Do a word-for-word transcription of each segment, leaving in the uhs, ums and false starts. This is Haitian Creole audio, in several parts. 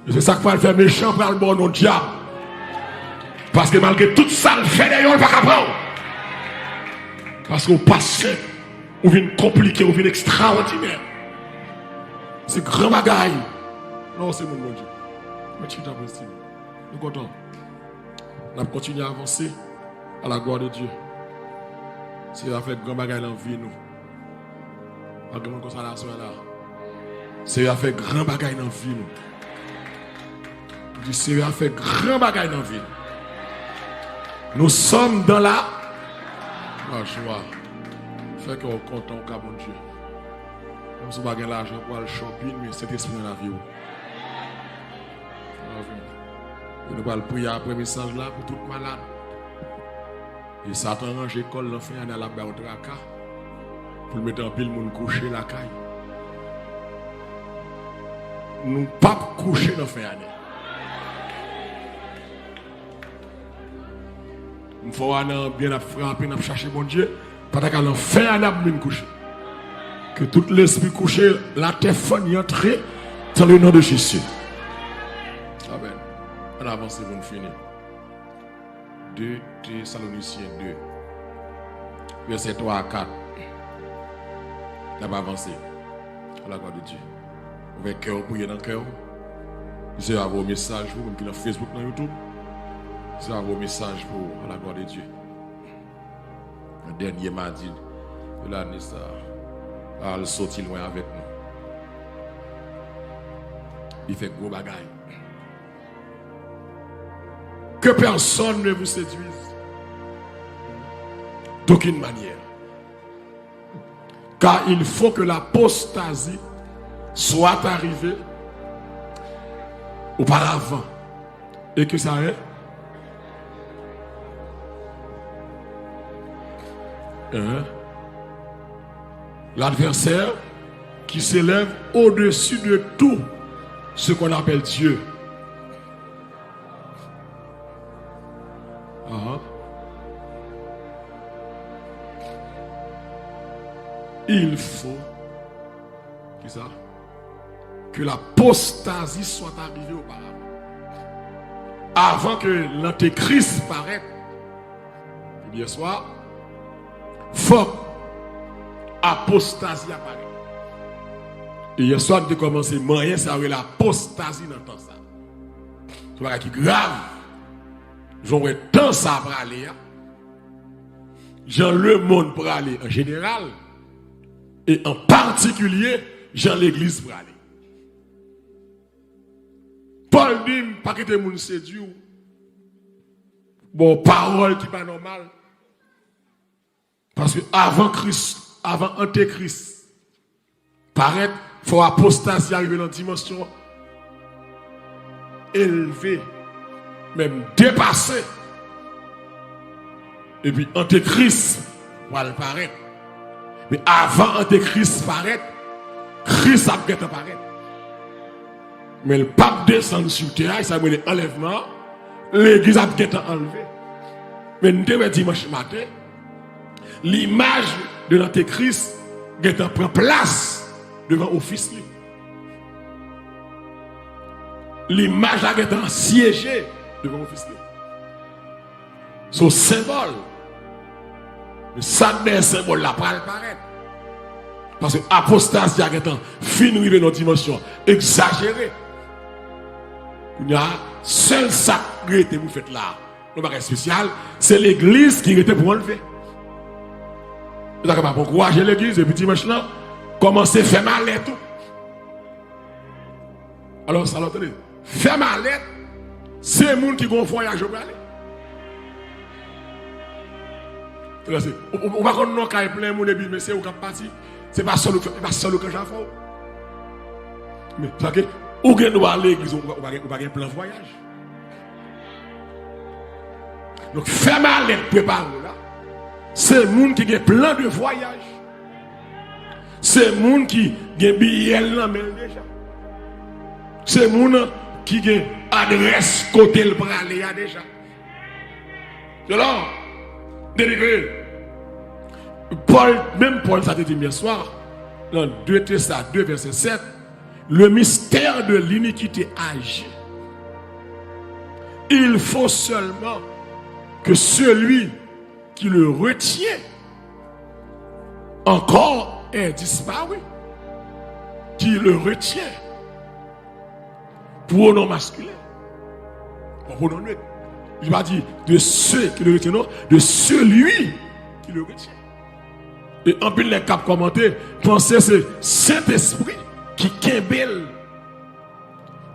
E se sa k pral fè mechan pral ba w non dyab. Paske malgre tout sa l fè dèyè w, l pa ka pran w. Paske w pa senp, ou vin konplike, ou vin ekstraòdinè. Se gran bagay. Non, se moun Bondye. Mwen chita pou estim. Nou kontan. N ap kontinye avanse. À la gloire de Dieu. Senyè a fè gran bagay nan vi nou. Pa gen moun konsa la aswè la. Senyè a fè gran bagay nan vi nou. Di, Senyè a fè gran bagay nan vi nou. Nous sommes dans la, la joie. Fè kè w kontan ou ka Bondye. Menm si w pa gen lajan pou al shopping, men Sentespri nan lavi w. Amen. E nou pral priye apre mesaj la pou tout malad. E Satan ranje kò l nan fen ane a, l ap bay yon traka pou l mete anpil moun kouche lakay. Nou p ap kouche nan fen ane. M fè w ane an byen, n ap frape, n ap chache Bondye. Pa ta ka nan fen ane ap vin kouche. Ke tout lespri kouche, latè fann y antre, dans le nom de Jésus. Amen. Ann avanse pou n fini. De Tesalonisyen de, vèsè twa a kat. N ap avanse. À la gloire de Dieu. Ouvè kè w, priye nan kè w. Di Senyè a voye mesaj pou moun ki nan Facebook, nan YouTube. Di Senyè a voye mesaj pou ou, à la gloire de Dieu. Nan dènye madi de lane sa a, al soti lwen avèk nou. Li fè gwo bagay. Que personne ne vous séduise d'aucune manière. Car il faut que l'apostasie soit arrivée auparavant. Et que ça est? Hein? L'adversaire qui s'élève au-dessus de tout ce qu'on appelle Dieu. Ah. Il faut, kisa? Que l'apostasie soit arrivée auparavant. Avan ke lantekris parèt, ebyen swa, fòk apostazi a parèt. E yèswa, nou te kòmanse manyen sa yo rele apostazi nan tan sa. Se yon bagay ki grav. Jan w wè tan sa a prale a, jan lemonn prale an jeneral, e an patikilye, jan legliz prale. Pòl di, pa kite moun sedui w, ba w pawòl ki pa nòmal. Paske avan Kris, avan antekris parèt, fò apostazi a rive nan dimansyon elve, menm depase. Epi antekris pral parèt. Men avan antekris parèt, Kris ap gentan parèt. Men l p ap desann sou tè a, e sa yo rele anlèvman an. Legliz ap gentan anlve. Men nou te wè dimanch maten, limaj de lantekris gentan pran plas devan ofis li. Limaj la gentan syeje devan ofis li. Se yon senbòl. Men sa k dèyè senbòl la pral parèt. Paske apostazi a gentan fin rive nan yon dimansyon egzajere. Kounye a, sèl sa k rete pou fèt la, yon bagay espesyal, se legliz ki rete pou anlve. E sa k ap ankouraje legliz, epi dimanch lan, kòmanse fè malèt ou. Alò, sa lòt, tande. Fè malèt, se moun ki gon vwayaj yo prale. Tande, ou, ou, ou pa konn non kay plen moun epi, men se ou k ap pati. Se pa sèl ou, se pa sèl ou k ap fè w. Men, sa ke, ou gen dwa legliz, ou pa, ou pa gen, ou pa gen plan vwayaj. Donk, fè malèt prepare w la. Se moun ki gen plan de vwayaj. Se moun ki gen biyè l nan men l deja. Se moun ki gen adrès kote l prale a deja. Se la, delivre. Pòl, menm Pòl sa te di m yè swa, nan de Tesa de vèsè sèt, Le mystère de l'iniquité agit. Il faut seulement que celui qui le retient encore ait disparu, qui le retient. Pronom maskilen. Bon, pronom neutre. Li pa di de ceux qui le retiennent, non, de celui qui le retient. E anpil nèg k ap kòmante, panse se Sentespri ki kenbe l,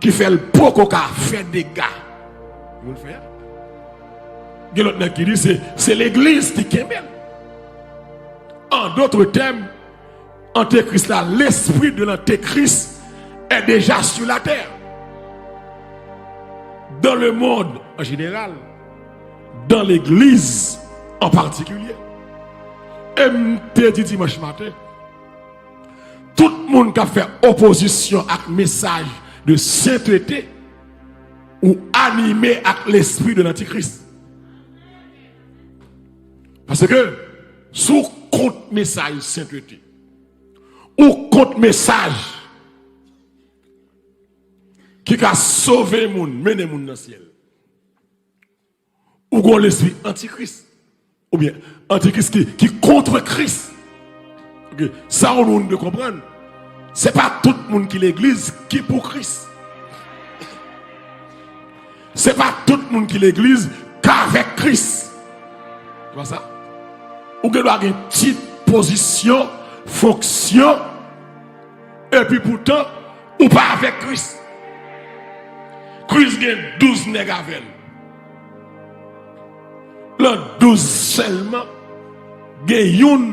ki fè l poko ka fè dega. Moun fè a. Gen lòt nèg ki di se, se legliz ki kenbe l. En d'autres termes, antekris la, l'esprit de l'antéchrist est déjà sur la terre. Dans le monde en général, dans l'église en particulier. E m te di dimanch maten, tout moun k ap fè opozisyon ak mesaj de sentete ou anime ak lespri de lantikris. Paske si w kont mesaj sentete, ou kont mesaj ki ka sove moun, mennen moun nan syèl, ou gon lespri antikris. Oubyen antikris ki, ki kont Kris. Ok, sa ou moun dwe konprann, se pa tout moun ki legliz ki pou Kris. Se pa tout moun ki legliz k avèk Kris. Se pa sa. Ou gen dwa gen tit, pozisyon, fonksyon, epi poutan, ou pa avèk Kris. Kris gen douz nèg avè l. Lan douz sèlman, gen youn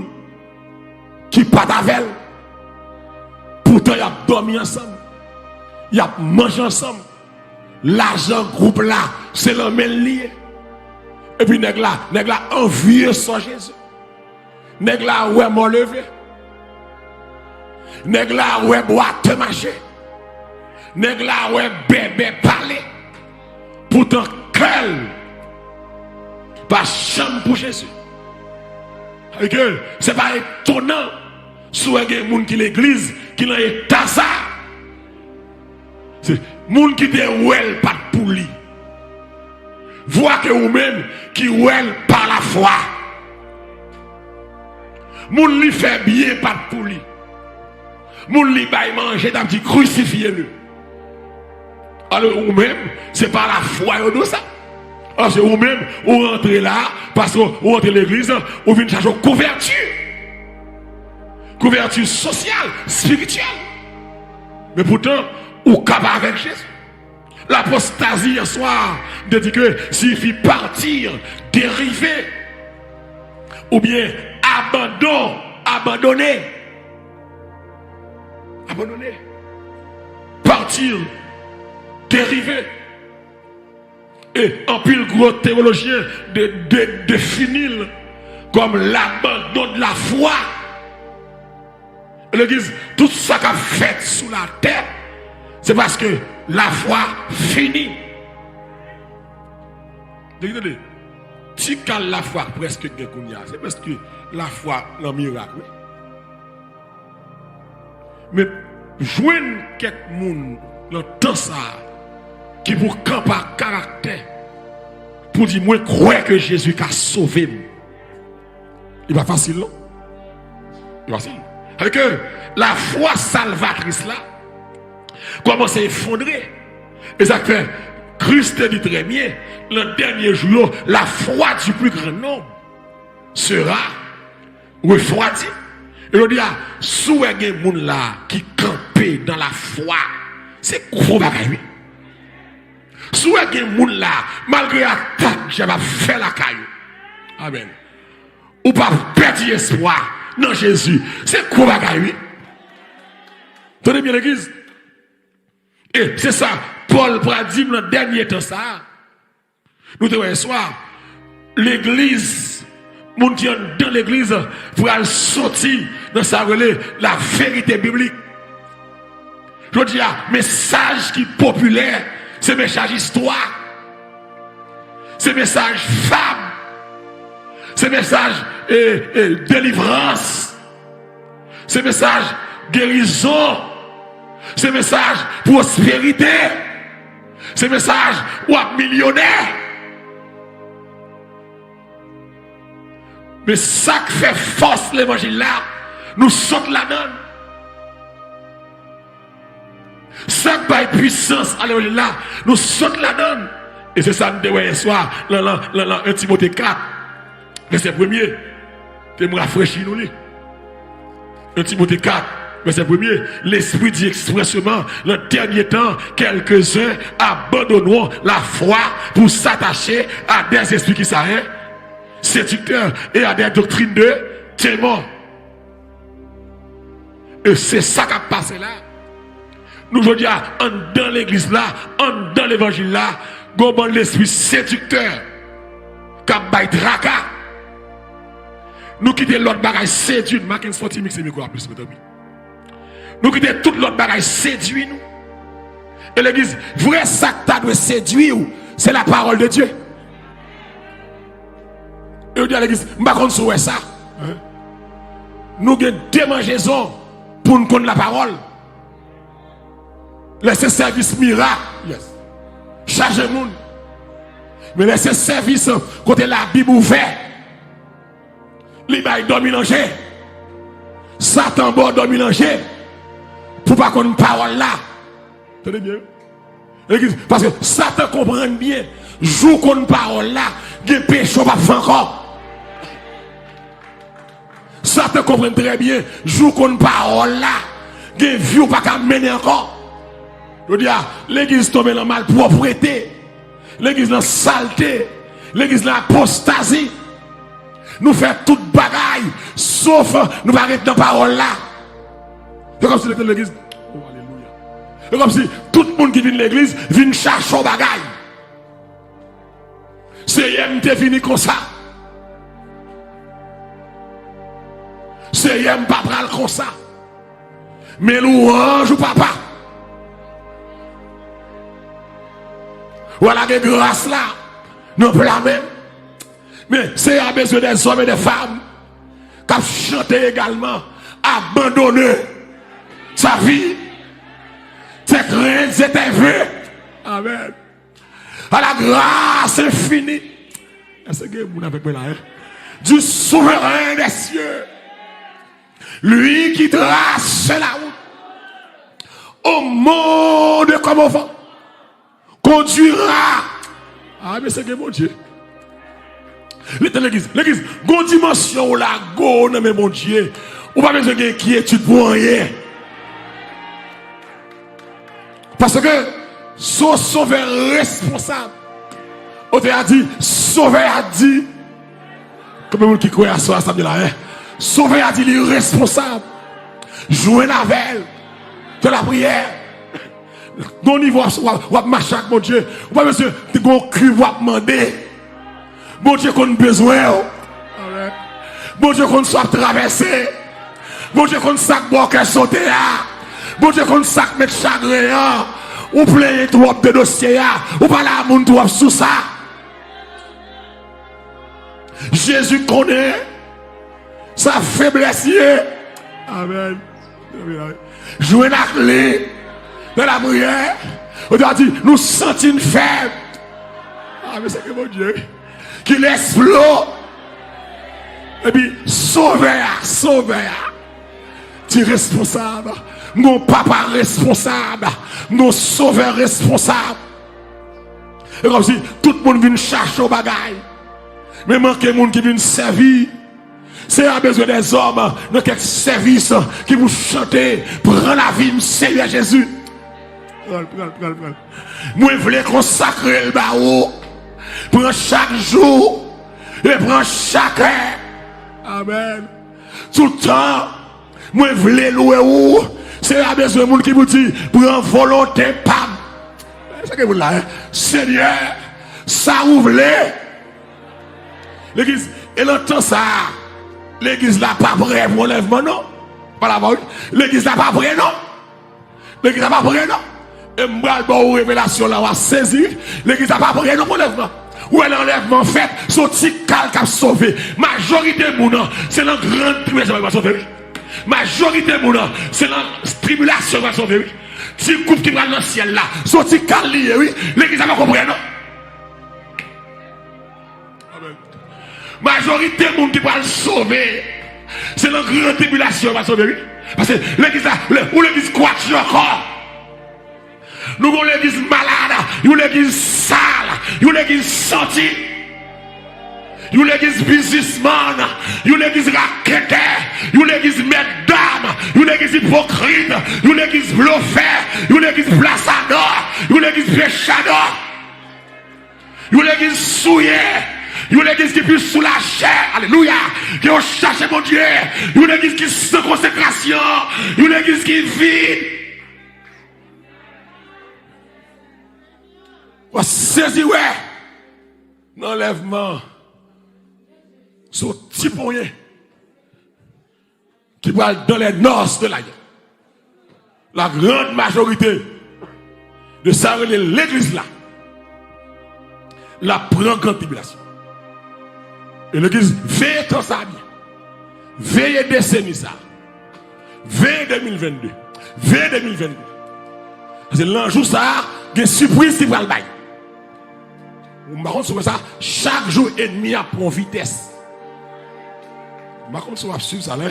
ki pa t avè l. Poutan, y ap dòmi ansanm. Y ap manje ansanm. Lajan gwoup la, se lan men l li ye. Epi nèg la, nèg la anvye sò Jezi. Nèg la wè mò leve. Nèg la wè bwate mache. Nèg la wè bèbè pale. Poutan kè l pa janm pou Jezi. Sa vle di ke se pa etonan si w wè gen moun ki legliz ki lan eta sa. Se moun ki te wè l pa t pou li. Vwa ke ou menm ki wè l pa lafwa. Moun li fè byen pa t pou li. Moun li bay manje t ap di, crucifiez-le. Alò ou menm, se pa lafwa yo di w sa. Alò se ou menm, ou rantre la, paske ou rantre legliz, ou vin chache kouvèti. Kouvèti sosyal, espirityèl. Men poutan, ou ka pa avèk Jezi. L'apostasie hier soir te di ke siyifi partir, dériver, oubyen abandon, abandone. Abandone. Partir, dériver. E anpil gwo teyolojyen de, de, defini l kòm l'abandon de la foi. Legliz, tout sa k ap fèt sou latè, se paske lafwa fini. Legliz, tande, ti kal lafwa prèske gen kounye a, se prèske lafwa nan mirak, wi. Men, jwenn kèk moun nan tan sa a ki pou kanpe ak karaktè pou di, mwen kwè ke Jezi ka sove m. Li pa fasil, non. Li pa fasil. Sètadi ke lafwa salvatris la kòmanse efondre. E sa k fè Kris te di trè byen, nan dènye jou yo, la foi du plus grand nombre sera refwadi. E jodi a, si w wè gen moun la ki kanpe nan lafwa, se gwo bagay, wi. Si w wè gen moun la, malgre atak dyab ap fè lakay ou, amèn, ou pa pèdi espwa nan Jezi, se gwo bagay, wi. Tande byen, legliz. E se sa Pòl pral di m nan dènye tan sa a. Nou te wè yèswa, legliz, moun ki anndan legliz pral soti nan sa yo rele la verite biblik. Jodi a, mesaj ki popilè, se mesaj istwa. Se mesaj fab. Se mesaj, e, e, delivrans. Se mesaj gerizon. Se mesaj pwosperite. Se mesaj w ap milyonè. Men sa k fè fòs levanjil la, nou sot ladan l. Sa k bay pwisans a levanjil la, nou sot ladan l. E se sa n te wè yèswa nan, nan, nan, nan en Timote kat, vèsè premye. Te m rafrechi nou li. En Timote kat, vèsè premye. Lespri di ekspresman, nan dènye tan, quelques-uns abandonneront la foi pour s'attacher à des esprits ki sa, hein? Séducteurs et à des doctrines de démons. E se sa k ap pase la. Nou jodi a, anndan legliz la, anndan levanjil la, gon bann lespri sediktè k ap bay traka. Nou kite lòt bagay sedui n. Mackenson, ti mikse mikwo a plis, mezanmi. Nou kite tout lòt bagay sedui nou. E legliz, vre sa k ta dwe sedui w, se la parole de Dieu. E yo di a legliz, m pa konn si w wè sa. Nou gen demanjezon pou n konn lapawòl. Lè se sèvis mirak, yes, chaje moun. Men lè se sèvis kote Labib ouvè, li bay dòmi nan je. Satan ba w dòmi nan je pou w pa konn pawòl la. Tande byen. Legliz, paske Satan konprann byen, jou w konn pawòl la, gen peche w p ap fè ankò. Satan konprann trè byen, jou w konn pawòl la, gen vi w pa ka mennen ankò. Jodi a, legliz tonbe nan malpwòpte, legliz nan salte, legliz nan apostazi. Nou fè tout bagay, sof nou pa ret nan pawòl la. Se kòmsi legliz, oh, alelouya. Se kòmsi tout moun ki vin legliz vin chache yon bagay. Seyè, m te vini konsa. Seyè, m pa pral konsa. Men lwanj ou, papa. W a lage gras la nan pla men. Men Seyè a bezwen dèzòm e dèfanm k ap chante egalman, abandonner sa vie, tes craintes et tes vœux. Amen. À la grâce infinie. Èske gen moun avèk mwen la, hein? Du souverain des cieux. Lui qui trace la route au monde comme au vent, conduira. Ah, mesye, gen Bondye. Li te legliz. Legliz, gon dimansyon ou lago nan men Bondye. Ou pa bezwen gen enkyetid pou anyen. Paske se yon sovè responsab. Otè a di, sovè a di. Konbyen moun ki kwè aswè a sa m di la, hein? Sovè a di li responsab. Jwenn avè l. Fè lapriyè. Gon nivo w ap, w ap, w ap mache ak Bondye. Ou pa bezwen te gon kri w ap mande. Bondye konn bezwen w. Bondye konn sa w ap travèse. Bondye konn sa k ba w kè sote a. Bondye konn sa k met chagren an. Ou plenyen twòp de dosye a. Ou pale a moun twòp sou sa. Jezi konnen sa feblès ye. Amen. Jwenn ak li nan lapriyè. Ou ta di, nou santi n fèb. Ah, men se ke Bondye, wi. Ki lesplo. Epi, sovè a, sovè a. Ti responsab. M gon papa responsab. M gon sovè responsab. E kòmsi tout moun vin chache yon bagay. Men manke moun ki vin sèvi. Seyè a bezwen dèzòm nan kèk sèvis ki pou chante, pran lavi m, Seyè Jezi. Pran l, pran l, pran l, pran l. Mwen vle konsakre l ba ou. Pran chak jou e pran chak è. Amen. Toutan, mwen vle lwe ou. Seyè a bezwen moun ki pou di, pran volonte pa m. Sa gen moun la, hein? Senyè, sa ou vle. Legliz, e nan tan sa a, legliz la pa prè pou anlèvman, non. Pa la, wi. Legliz la pa prè, non. Legliz la pa prè, non. E m pral ba w revelasyon la, w a sezi, wi. Legliz la pa prè, non, pou anlèvman. Ou wè lè anlèvman fèt, se yon ti kal k ap sove. Majorite moun nan, se nan gran tribilasyon yo pral sove, wi. Majorite moun nan, se nan tribilasyon yo pral sove, wi. Ti gwoup ki pral nan syèl la, se yon ti kal li ye, wi. Legliz la poko prè, non. Amèn. Majorite moun ki pral sove, se nan gran tribilasyon yo pral sove, wi. Paske legliz la, le- yon legliz kwatjòkò. Nou gen yon legliz malad, yon legliz sal, yon legliz santi. Yon legliz biznismann, yon legliz raketè, yon legliz mèt dam, yon legliz ipokrit, yon legliz blofè, yon legliz blasadò, yon legliz pechadò, yon legliz souye, yon legliz ki viv sou lachè, alelouya, ke yo chache Bondye, yon legliz ki san konsekrasyon, yon legliz ki vid. W ap sezi wè nan anlèvman, se yon ti ponyen ki pral dans les noces de la. La grande majorité de sa yo rele legliz la, l ap pran gran tribilasyon. E legliz, veye tan sa byen. Veye deseni sa. Veye de mil vennde. Veye de mil vennde. Paske nan jou sa a, gen sipriz ki pral bay. M pa konn si w wè sa, chak jou ènmi a pran vitès. M pa konn si w ap swiv sa la.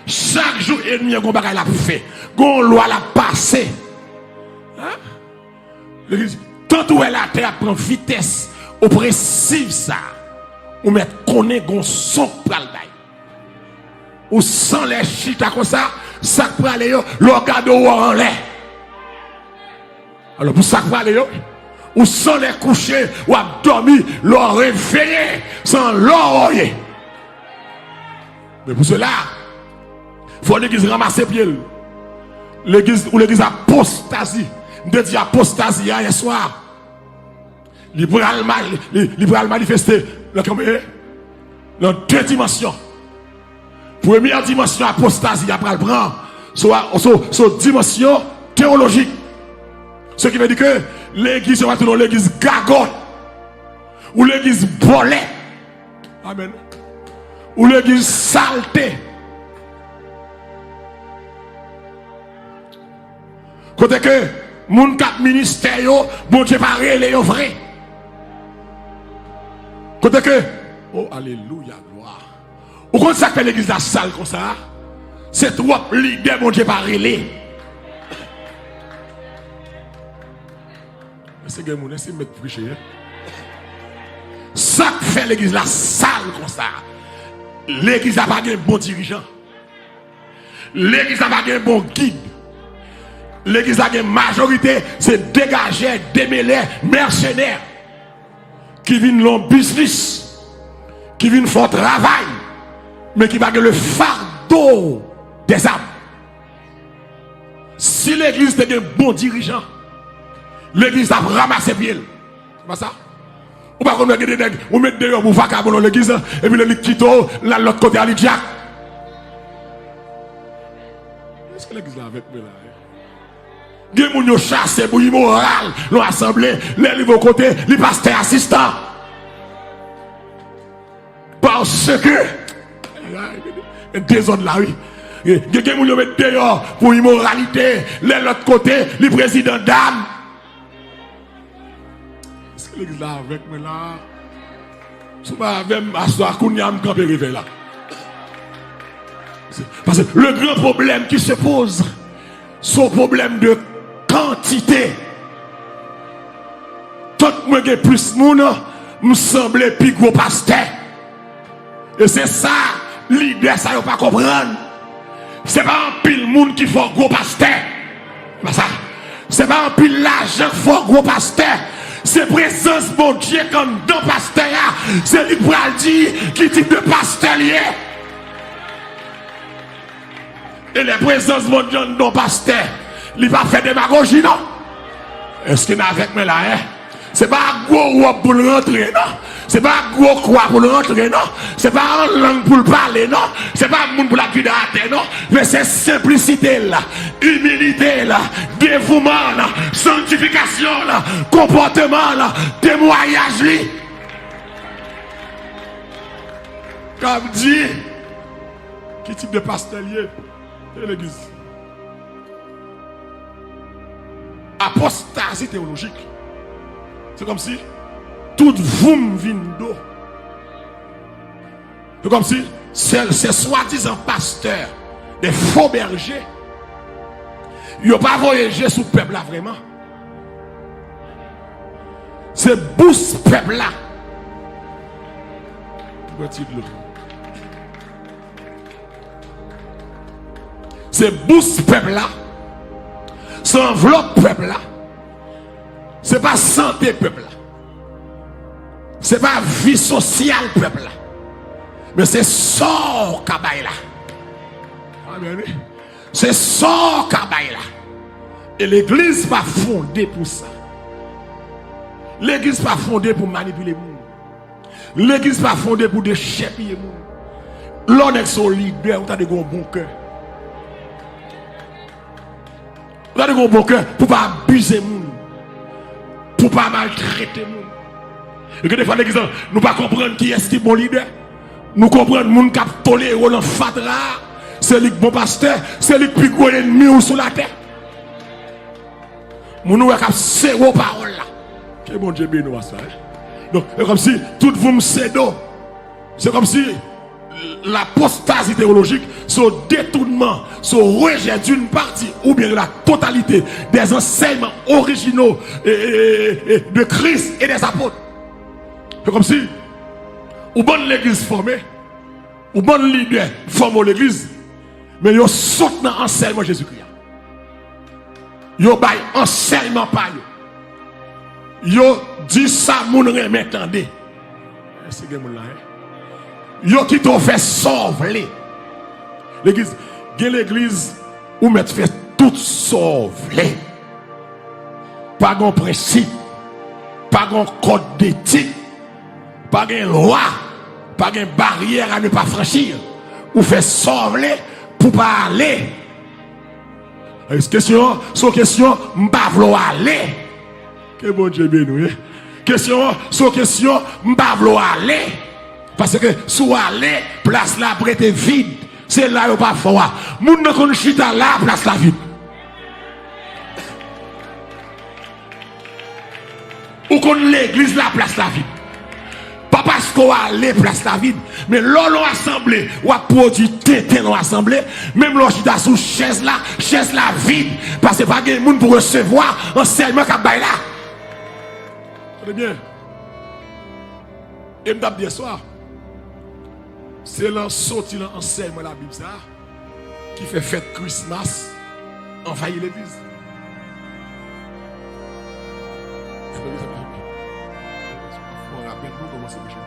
Chak jou ènmi a gon bagay l ap fè. Gon lwa l ap pase. Hein? Legliz, tankou w wè latè ap pran vitès opresiv sa, ou mèt konnen gon son k pral bay. Ou san lè chita konsa, sa k prale yo, lè w gade w wè w anlè. Alò, pou sa k prale yo, ou san lè kouche, w ap dòmi, lè w reveye, se anlè w ye. Men pou sela, fò legliz ranmase pye l. Legliz, ou legliz apostazi. M te di apostazi a yè swa. Li pral ma-, li, li pral manifeste nan konbyen? Nan de dimansyon. Premyè dimansyon apostazi a pral pran, se, se, se dimansyon teyolojik. Ce qui veut dire que legliz yo va tounen yon legliz gagòt, ou legliz vòlè. Amèn. Ou legliz salte. Kote ke moun k ap ministè yo, Bondye pa rele yo vre. Kote ke, oh, alelouya, glwa. Ou konn sa k fè legliz la sal konsa a? Se twòp lidè Bondye pa rele. Èske gen moun, èske m mèt preche, en? Sa k fè legliz la sal konsa? Legliz la pa gen bon dirijan. Legliz la pa gen bon gid. Legliz la gen majorite se degajè, demele, mèsenè ki vin lan biznis, ki vin fè yon travay, men ki pa gen le fardeau des âmes. Si legliz te gen bon dirijan, legliz t ap ranmase pye l. Se pa sa? Ou pa konn wè gen de nèg, ou met deyò pou vakabon nan legliz la, epi lè li kite w, l al lòt kote a, li dyak. Èske legliz la avèk mwen la, wi? Gen moun yo chase pou imoral nan asanble, lè li rive yon kote, li pastè asistan. Paske, dezòd la, wi. Gen, gen moun yo met deyò pou imoralite, lè lòt kote, li prezidan dam. Èske legliz la avèk mwen la? Si w pa avè m, aswè a, kounye a, m kanpe revèy la. Paske le gran pwoblèm ki se poze, se yon pwoblèm de kantite. Tank mwen gen plis moun, m sanble pi gwo pastè. E se sa lidè sa yo pa konprann. Se pa anpil moun ki fè w gwo pastè. Se pa sa. Se pa anpil lajan k fè w gwo pastè. Se prezans Bondye k anndan pastè a. Se li k pral di ki tip de pastè l ye. E lè prezans Bondye anndan pastè, li pa fè demagoji, non. Èske n avèk mwen la, en? Se pa ak gwo wòb pou l rantre, non. Se pa ak gwo kwa pou l rantre, non. Se pa an lang pou l pale, non. Se pa ak moun pou l ap vide atè, non. Men se senplisite l, imilite l, devouman l, sanktifikasyon l, konpòteman l, temwayaj li. K ap di ki tip de pastè l ye. E legliz. Apostazi teyolojik. Se kòmsi tout voum vin do. Se kòmsi se, se swadizan pastè, de fo bèje. Yo pa voye je sou pèp la vrèman. Se bous pèp la. Bwè ti dlo. Se bous pèp la. Se anvlòp pèp la. Se pa sante pèp la. Se pa vi sosyal pèp la. Men se sa w ka bay la. Amèn, wi. Se sa w ka bay la. E legliz pa fonde pou sa. Legliz pa fonde pou manipile moun. Legliz pa fonde pou dechèpiye moun. Lè w nèg se yon lidè, ou ta dwe gen yon bon kè. Ou ta dwe gen yon bon kè pou pa abize moun, pou pa maltrete moun. E gen defwa legliz lan, nou pa konprann kiyès ki bon lidè. Nou konprann moun k ap tolere w nan fatra a, se li k bon pastè, se li k pi gwo lènmi w sou latè. Moun ou wè k ap sere w pawòl la. Ke Bondye beni w aswè a, wi. Donk, se kòmsi tout voum se do. Se kòmsi lapostazi teyolojik, se yon detounman, se yon rejè d'une partie oubyen de la totalité des enseignements originaux, e, e, e, e, de Christ et des apôtres. Se kòmsi ou bann legliz fòme, ou bann lidè fòme yon legliz, men yo sot nan ansèyman Jezikri a. Yo bay ansèyman pa yo. Yo di sa moun renmen tande. Èske gen moun la, en? Yo kite w fè sa w vle. Legliz, gen legliz, ou mèt fè tout sa w vle. Pa gen prensip, pa gen kòd detik, pa gen lwa, pa gen baryè à ne pas franchir. Ou fè sa w vle pou pa ale. Kesyon an, se yon kesyon, m pa vle w ale. Ke Bondye beni w, wi. Kesyon an, se yon kesyon, m pa vle w ale. Paske si w ale, plas la ap rete vid. Se la yo pa fè w a. Moun nan konn chita la, plas la vid. Ou konn legliz la, plas la vid. Pa paske w ale, plas la vid, men lè w nan asanble, w ap pwodui tenten nan asanble, menm lè w chita sou chèz la, chèz la vid, paske pa gen moun pou resevwa ansèyman k ap bay la. Tande byen. E m t ap di yèswa, se lan soti lan ansèyman Labib sa a ki fè fèt Christmas anvayi legliz. Fò rapèl nou kòman se preche.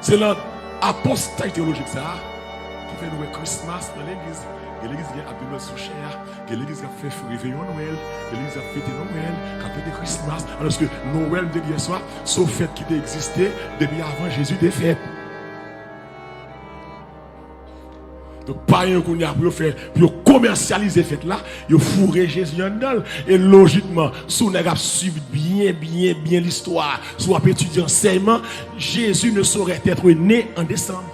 Se lan apostazi teyolojik sa a ki fè nou wè Christmas nan legliz. Gen legliz gen ap vin sou chè a. Gen legliz k ap fè reveyon Nwèl, gen legliz k ap fete Nwèl, k ap fete Christmas, alòske Nwèl, m te di yèswa, se yon fèt ki te egziste depi avan Jezi te fèt. Donk, payen yo kounye a, pou yo fè, pou yo komèsyalize fèt la, yo foure Jezi anndan l. E lojikman, si w nèg ap swiv byen, byen, byen listwa, si w ap etidye ansèyman, Jésus ne saurait être né en décembre.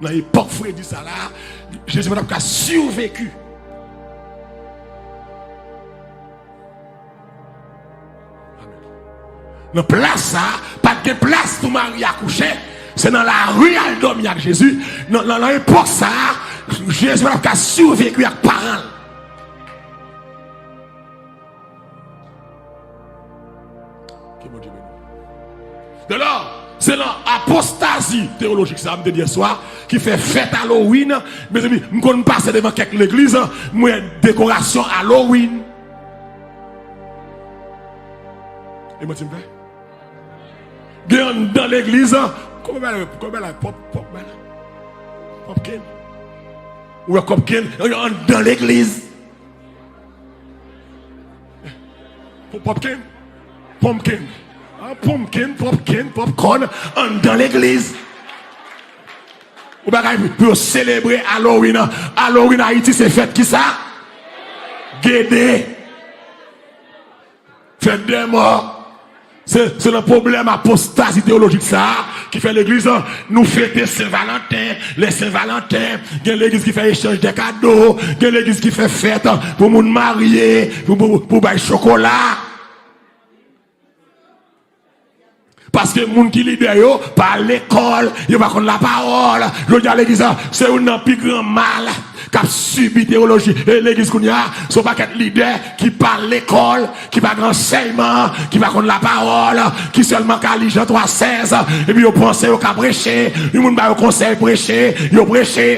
Nan epòk fredi sa la, Jezi pa t ap ka siveki. Nan plas sa, pa t gen plas pou Mari akouche. Se nan lari al dòmi ak Jezi. Nan, nan, nan epòk sa, Jezi pa t ap ka siveki ak paran l. Ke Bondye beni w. Dèlò, se lan apostazi teyolojik sa a, m te di yèswa, ki fè fèt Halloween. Mezanmi, m konn pase devan kèk legliz, m wè dekorasyon Halloween. E manti m fè? Gen anndan legliz, kòman bagay, kòman bagay, pòp, pòp, bagay la? Pòpkenn. Ou wè pòpkenn anndan legliz. Pou pòpkenn? Pòmkenn. Ah, pòmkenn, pòpkenn, pòpkòn, anndan legliz. Ou bagay pou yo selebre Halloween. Halloween Ayiti se fèt kisa? Gede. Fèt dè mò. Se, se nan pwoblèm apostazi teyolojik sa a Ki fè legliz, nou fete Sen Valanten. Lè Sen Valanten, gen legliz ki fè echanj de kado, gen legliz ki fè fèt pou moun marye, pou, pou, pou bay chokola. Paske moun ki lidè yo pa al lekòl, yo pa konn lapawòl. Jodi a legliz la, se youn nan pi gran mal k ap sibi teyoloji e legliz kounye a. Se yon pakèt lidè ki pa al lekòl, ki pa gen ansèyman, ki pa konn lapawòl, ki sèlman ka li Jan twa sèz, epi yo panse yo ka preche, yon moun ba yo konsèy preche, yo preche.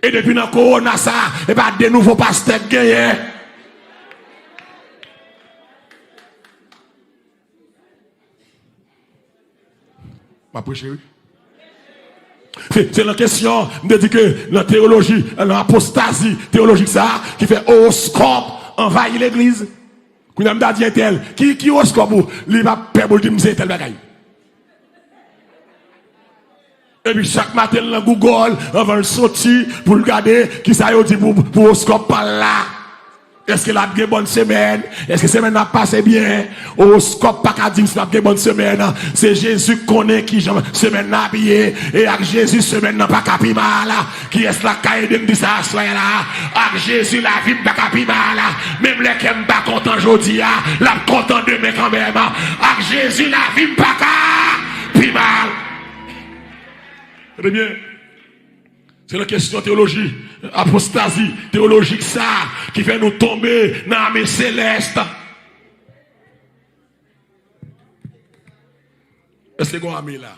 E depi nan kowona sa, e pa de nouvo pastè k genyen. M ap preche, wi. Se, se nan kesyon, m te di ke nan teyoloji, nan apostazi teyolojik sa a, ki fè owoskòp anvayi legliz. Kounye a m ta di entèl, ki, ki owoskòp ou? Li pa pè pou l di m se entèl bagay. Epi chak maten l nan Google, anvan l soti, pou l gade kisa yo di pou, pou owoskòp pa l la. Èske l ap gen bòn semèn? Èske semèn nan ap pase byen? Owoskòp pa ka di m si m ap gen bòn semèn. Se Jezi k konnen kijan semèn nan ap ye. E ak Jezi, semèn nan pa ka pi mal. Kiyès la k ka ede m di sa aswè a la? Ak Jezi, lavi m pa ka pi mal. Menm lè kè m pa kontan jodi a, l ap kontan demen kanmenm. Ak Jezi, lavi m pa ka pi mal. Tande byen. Se nan kesyon teyoloji, apostazi teyolojik sa a ki fè nou tonbe nan ame selès. Èske gen yon ame la?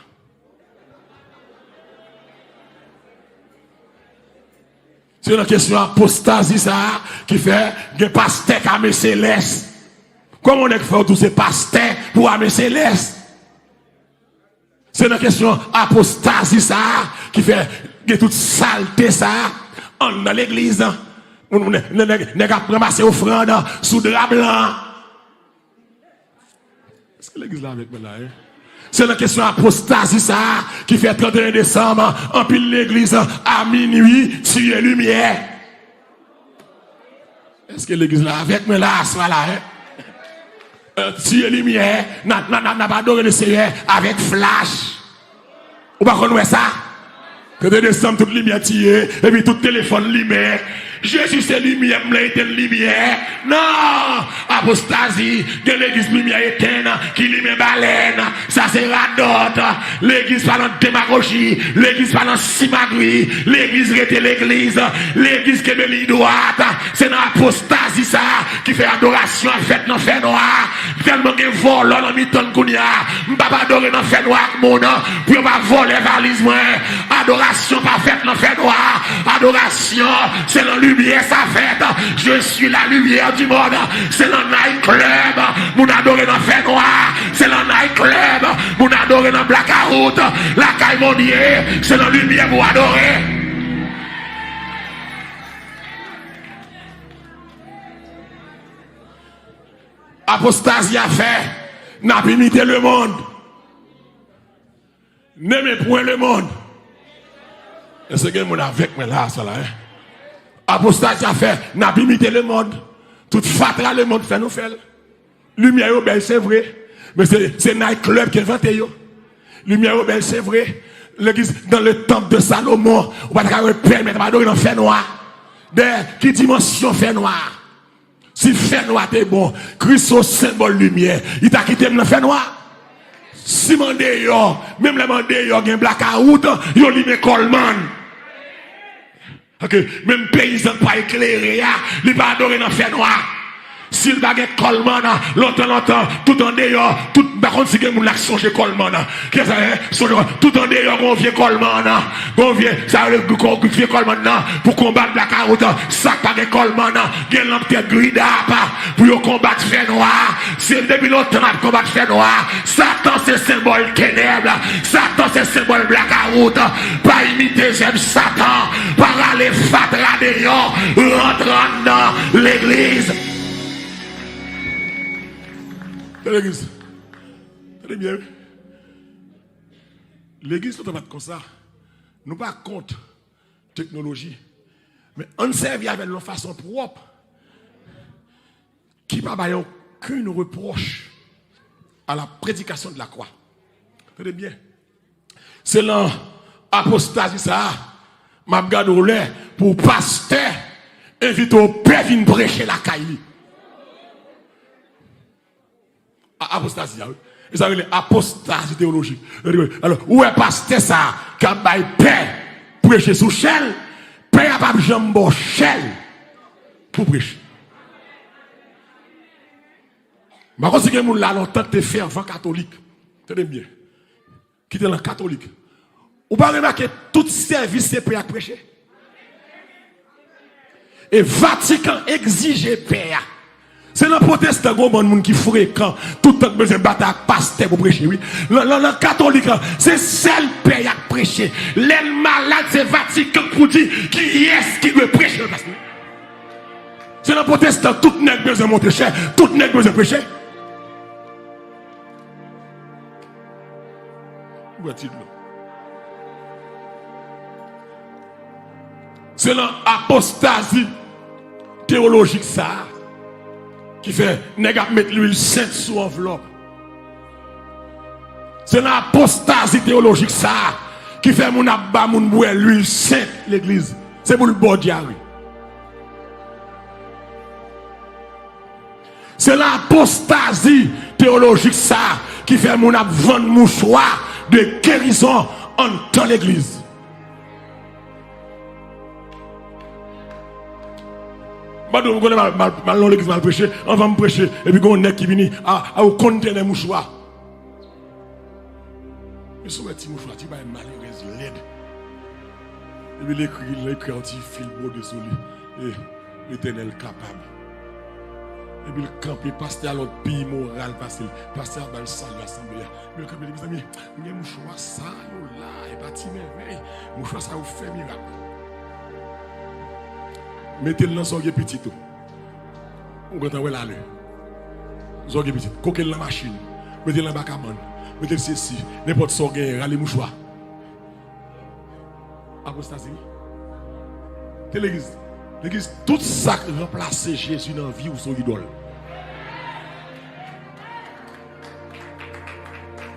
Se nan kesyon apostazi sa a ki fè gen pastè k ame selès. Kòman yon nèg fè w di w se pastè pou ame selès? Se nan kesyon apostazi sa a ki fè gen tout salte sa a anndan legliz. Moun, moun, nèg, nèg, nèg ap ranmase ofrann sou dra blan. Èske legliz la avèk mwen la, wi? Se nan kesyon apostazi sa a ki fè trannteyen desanm, anpil legliz a minui tiye limyè. Èske legliz la avèk mwen la aswè la, en? Euh, tiye limyè, n a, n a, n a, n ap adore Lesenyè avèk flach. Ou pa konn wè sa? Trannteyen desanm, tout limyè tiye, epi tout telefòn limen. Jezi se limyè m, lè etenn limyè. Non! Apostazi, gen legliz limyè etenn, ki limen balèn. Sa se radòt. Legliz pa nan demagoji. Legliz pa nan simagri. Legliz rete legliz. Legliz kenbe liy dwat. Se nan apostazi sa a ki fè adorasyon ap fèt nan fènwa. Tèlman gen vòlò nan mitan n kounye a. M p ap adore nan fènwa ak moun pou yo pa vòlè valiz mwen. Adorasyon pa fèt nan fènwa. Adorasyon, se nan limyè sa fèt. Je suis la lumière du monde. Se nan night club moun adore nan fènwa. Se nan night club moun adore nan blackout. Lakay Bondye, se nan limyè pou adore. Apostazi a fè n ap imite lemonn. N'aimez point le monde. Èske gen moun avèk mwen la, sa la, en? Apostazi a fè n ap imite lemonn. Tout fatra lemonn fè nou fè l. Limyè yo bèl, se vre. Men se, se night club ki envante yo. Limyè yo bèl, se vre. Legliz, dans le temple de Salomon, ou pa ta ka pèmèt m adore nan fènwa. Dayè, ki dimansyon fènwa? Si fènwa te bon, Kris se senbòl limyè, li ta kite m nan fènwa. Si m andeyò, menm lè m andeyò gen blakawout, yo limen kòlmann. Paske menm peyizan k pa eklere a, li pa adore nan fènwa. Si l pa gen kòlmann, lontan, lontan, tout andeyò, tout, m pa konn si gen moun la k sonje kòlmann. Kiyès la, en? Sonje kòlmann. Tout andeyò, gon vye kòlmann. Gon vye, sa yo rele gon vye kòlmann nan. Pou konbat blakawout, sa k pa gen kòlmann, gen lanp tèt gridap. Pou yo konbat fènwa. Se depi lontan n ap konbat fènwa. Satan se senbòl tenèb. Satan se senbòl blakawout. Pa imite zèv Satan. Pa rale fatra deyò. Rantre anndan legliz. Tande legliz. Tande byen, wi. Legliz lontan pa t konsa. Nou pa kont teknoloji. Men ann sèvi avè l yon fason pwòp ki pa bay okenn repwòch à la prédication de la croix. Tande byen. Se nan apostazi sa a, m ap gade w lè pou pastè envite w pè vin preche lakay li. A- Apostazi a, wi. E sa rele apostazi teyolojik. Alò, ou wè pastè sa a k ap bay pè preche sou chè l, pè a p ap janm ba w chè l pou preche. M pa konn si gen moun la lontan ki te fèvan katolik. Tande m byen. Ki te nan katolik. Ou pa remake tout sèvis se pè a k preche? E Vatikan egzije pè a. Se nan pwotestan gen yon bann moun ki frekan, tout tan k bezwen batay ak pastè pou preche, wi. Nan, nan, nan katolik la, se sèl pè a k preche. Lè l malad, se Vatikan k pou di kiyès ki dwe preche nan plas li. Se nan pwotestan tout nèg bezwen monte chè, tout nèg bezwen preche. Bwè ti dlo. Se nan apostazi teyolojik sa a ki fè nèg ap met lwil sent sou anvlòp. Se nan apostazi teyolojik sa a ki fè moun ap ba moun bwè lwil sent legliz. Se pou l ba w dyare. Se nan apostazi teyolojik sa a ki fè moun ap vann mouchwa de gerizon anndan legliz. M pa di w, m konnen m al, m al, m al nan yon legliz, m al preche, anvan m preche, epi gen yon nèg ki vini, a, a, yon kontènè mouchwa. Men si w wè ti mouchwa, ti bagay malerèz lèd. Epi l ekri, l ekri yon ti fil bwode sou li. E, Letènèl kapab. Epi l kanpe, pastè a lòt pi imoral pase l. Pastè a ba l sali asanble a. Epi l kanpe, li di, "Mezanmi, m gen mouchwa sa yo la, e pa ti mèvèy. Mouchwa sa yo fè mirak." Mete l nan zòrye pitit ou. Ou gentan wè l ale. Zòrye pitit. Koke l nan machin. Mete l anba kabann. Mete l sesi. Nenpòt sa w genyen, rale mouchwa. Apostazi, wi. Te legliz. Legliz, tout sa k ranplase Jezi nan vi w, se yon idòl.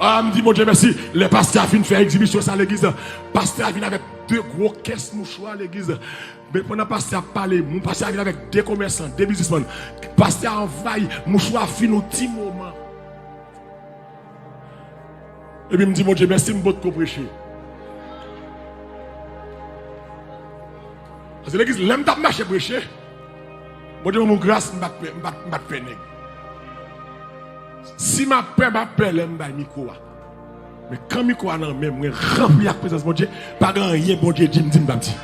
A, m di Bondye mèsi. Lè pastè a fin fè egzibisyon sa legliz, pastè a vin avèk de gwo kès mouchwa legliz. Men pandan pastè a ap pale, moun pastè a vin avèk de komèsan, de biznismann. Pastè a anvayi, mouchwa fin yon ti moman. Epi m di Bondye mèsi, m potko preche. Paske legliz, lè m t ap mache preche, Bondye ban m yon gras, m pa t pè, m pa t, m pa t pè nèg. Si m ap pè, m ap pè lè m bay mikwo a. Men kan mikwo a nan men m, mwen ranpli ak prezans Bondye, pa gen anyen Bondye di m, di m pa di.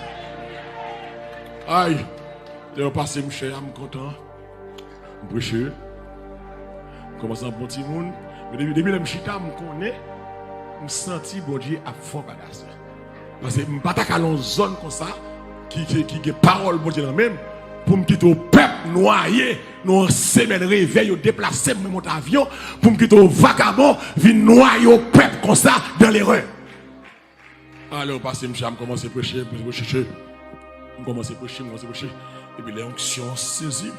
Ay, te yo pase m chè a, m kontan. M preche. M kòmanse an bon timoun. Men depi, depi lè m chita, m konnen, m santi Bondye ap fè yon bagay. Paske m pa ta ka nan yon zòn konsa, ki, ki, ki gen pawòl Bondye nan men m, pou m kite yon pèp nwaye nan yon semèn revèy, yo deplase m, mwen monte avyon, pou m kite yon vagabon vin nwaye yon pèp konsa dan lerè. Alè yo pase m chè a, m kòmanse preche, preche, preche. M kòmanse preche, m kòmanse preche. Epi lè onksyon an sezi m.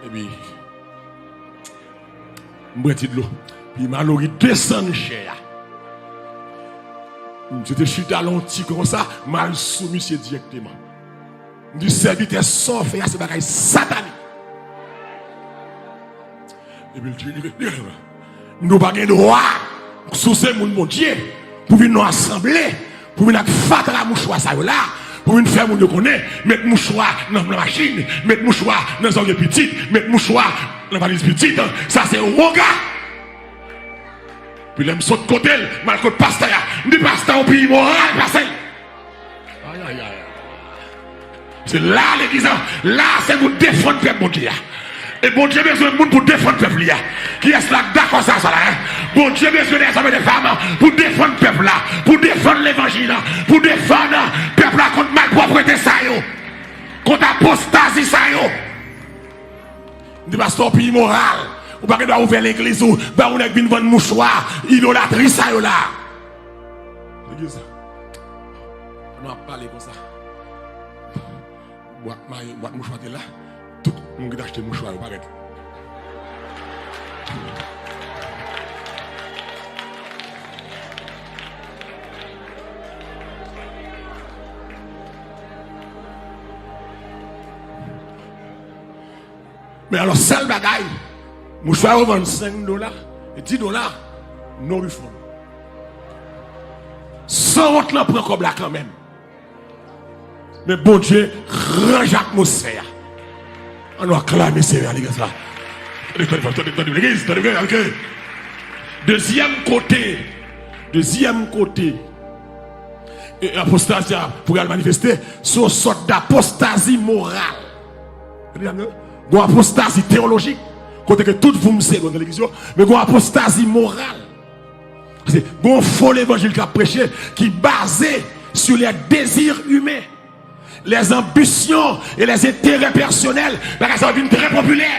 Epi m bwè ti dlo. Epi Malory desann chè a. Misye te chita lè yon ti konsa, m al sou misye dirèkteman. M di, "Sèvitè, sa w fè a se bagay satanik." Epi l di, li, li, li, m di, "Ou pa gen dwa, si w se moun Bondye, pou vin nan asanble, pou vin ak fatra mouchwa sa yo la, pou vin fè moun yo konnen, met mouchwa nan, nan machin, met mouchwa nan zòrye pitit, met mouchwa nan valiz pitit, sa se woga." Epi lè m sot kote l, m al kot pastè a, m di, "Pastè, ou pi imoral pase l." Ay, ay, ay. Se la legliz la, la se pou defann pèp Bondye a. E Bondye bezwen moun pou defann pèp li a. Kiyès la k dakò sa, sa la, hein? Bondye bezwen dè zòm e dè fanm pou defann pèp la, pou defann levanjil la, pou defann pèp la kont malpwòpte sa yo, kont apostazi sa yo. M di, "Pastè, w pi imoral. Ou pa gen dwa ouvè legliz ou, ba yon nèg vin vann mouchwa, idolatri sa yo la." Legliz, pandan m ap pale konsa, bwat mayo, bwat mouchwa te la. Tout moun ki t achte mouchwa yo parèt. Men alò, sèl bagay, mouchwa yo vann senk dola, e di dola, no refund. Sanwont lan pran kòb la kanmenm. Men Bondye ranje atmosfè a. An nou aklame Senyè a, legliz la. Tande, tande, tande, tande, legliz, tande, ok. Dezyèm kote, dezyèm kote, e, apostazi a pou al manifeste, se yon sòt d'apostazi moral. Tande, tande, gon apostazi teyolojik, kote ke tout voum se bon nan legliz yo, men gon apostazi moral. Paske gon fo levanjil k ap preche ki baze sur les désirs humains, les ambitions et les intérêts personnels. Bagay sa yo vin trè popilè.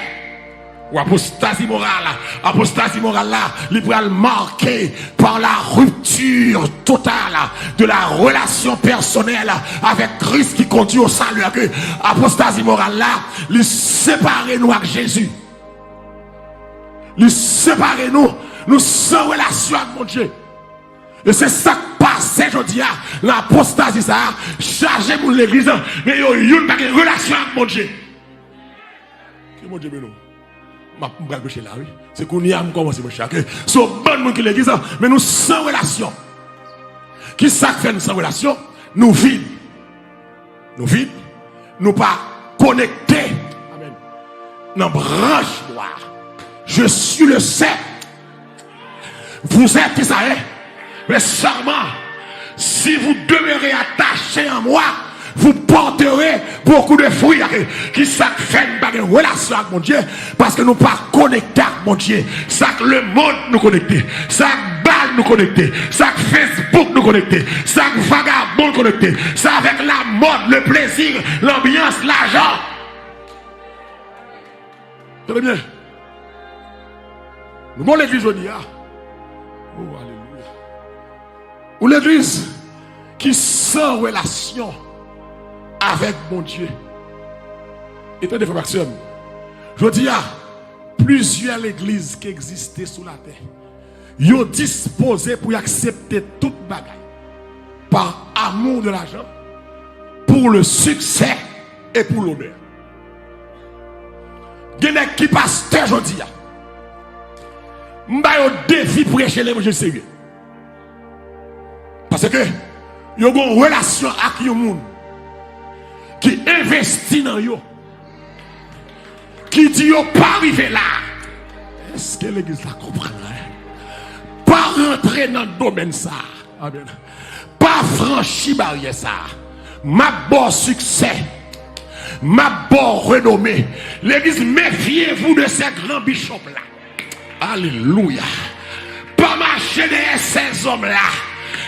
Ou apostazi moral. Apostazi moral la, li pral make par la rupture totale de la relation personnelle avec Christ qui conduit au salut. Ke apostazi moral la, li separe nou ak Jezi. Li separe nou. Nou san relasyon ak Bondye. E se sa k pase jodi a, nan apostazi sa a, chaje moun legliz la, men yo youn pa gen relasyon ak Bondye. Ke Bondye beni w. M ap, m pral preche la, wi. Se kounye a m kòmanse preche la. Ke se yon bann moun ki legliz la, men nou san relasyon. Kisa k fè nou san relasyon? Nou vid. Nou vid. Nou pa konekte. Amèn. Nan branch bwa. Je suis le cep. Vous êtes qui ça est? Mais seulement, si vous demeurez attaché en moi, vous porterez beaucoup de fruits. Kisa k fè n pa gen relasyon ak Bondye? Paske nou pa konekte ak Bondye. Se ak lemonn nou konekte. Se ak bal nou konekte. Se ak Facebook nou konekte. Se ak vagabon nou konekte. Se avèk lamòd, leplezi, lanbyans, lajan. Tande byen. Nou gon legliz jodi a. Oh, alelouya. Yon legliz ki san relasyon avèk Bondye. E tande, frè m ak sè m, jodi a, plizyè legliz ki egziste sou latè, yo dispoze pou y aksepte tout bagay par amour de l'argent, pour le succès et pour l'honneur. Gen nèg ki pastè jodi a. M ba yo defi preche levanjil serye. Paske yo gon relasyon ak yon moun ki envesti nan yo, ki di yo pa rive la. Èske legliz la konprann la? Pa rantre nan domèn sa. Amèn. Pa franchi baryè sa. M ap ba w siksè. M ap ba w renome. Legliz, méfiez-vous de ces grands bishops là. Alelouya. Pa mache dèyè sèzòm la.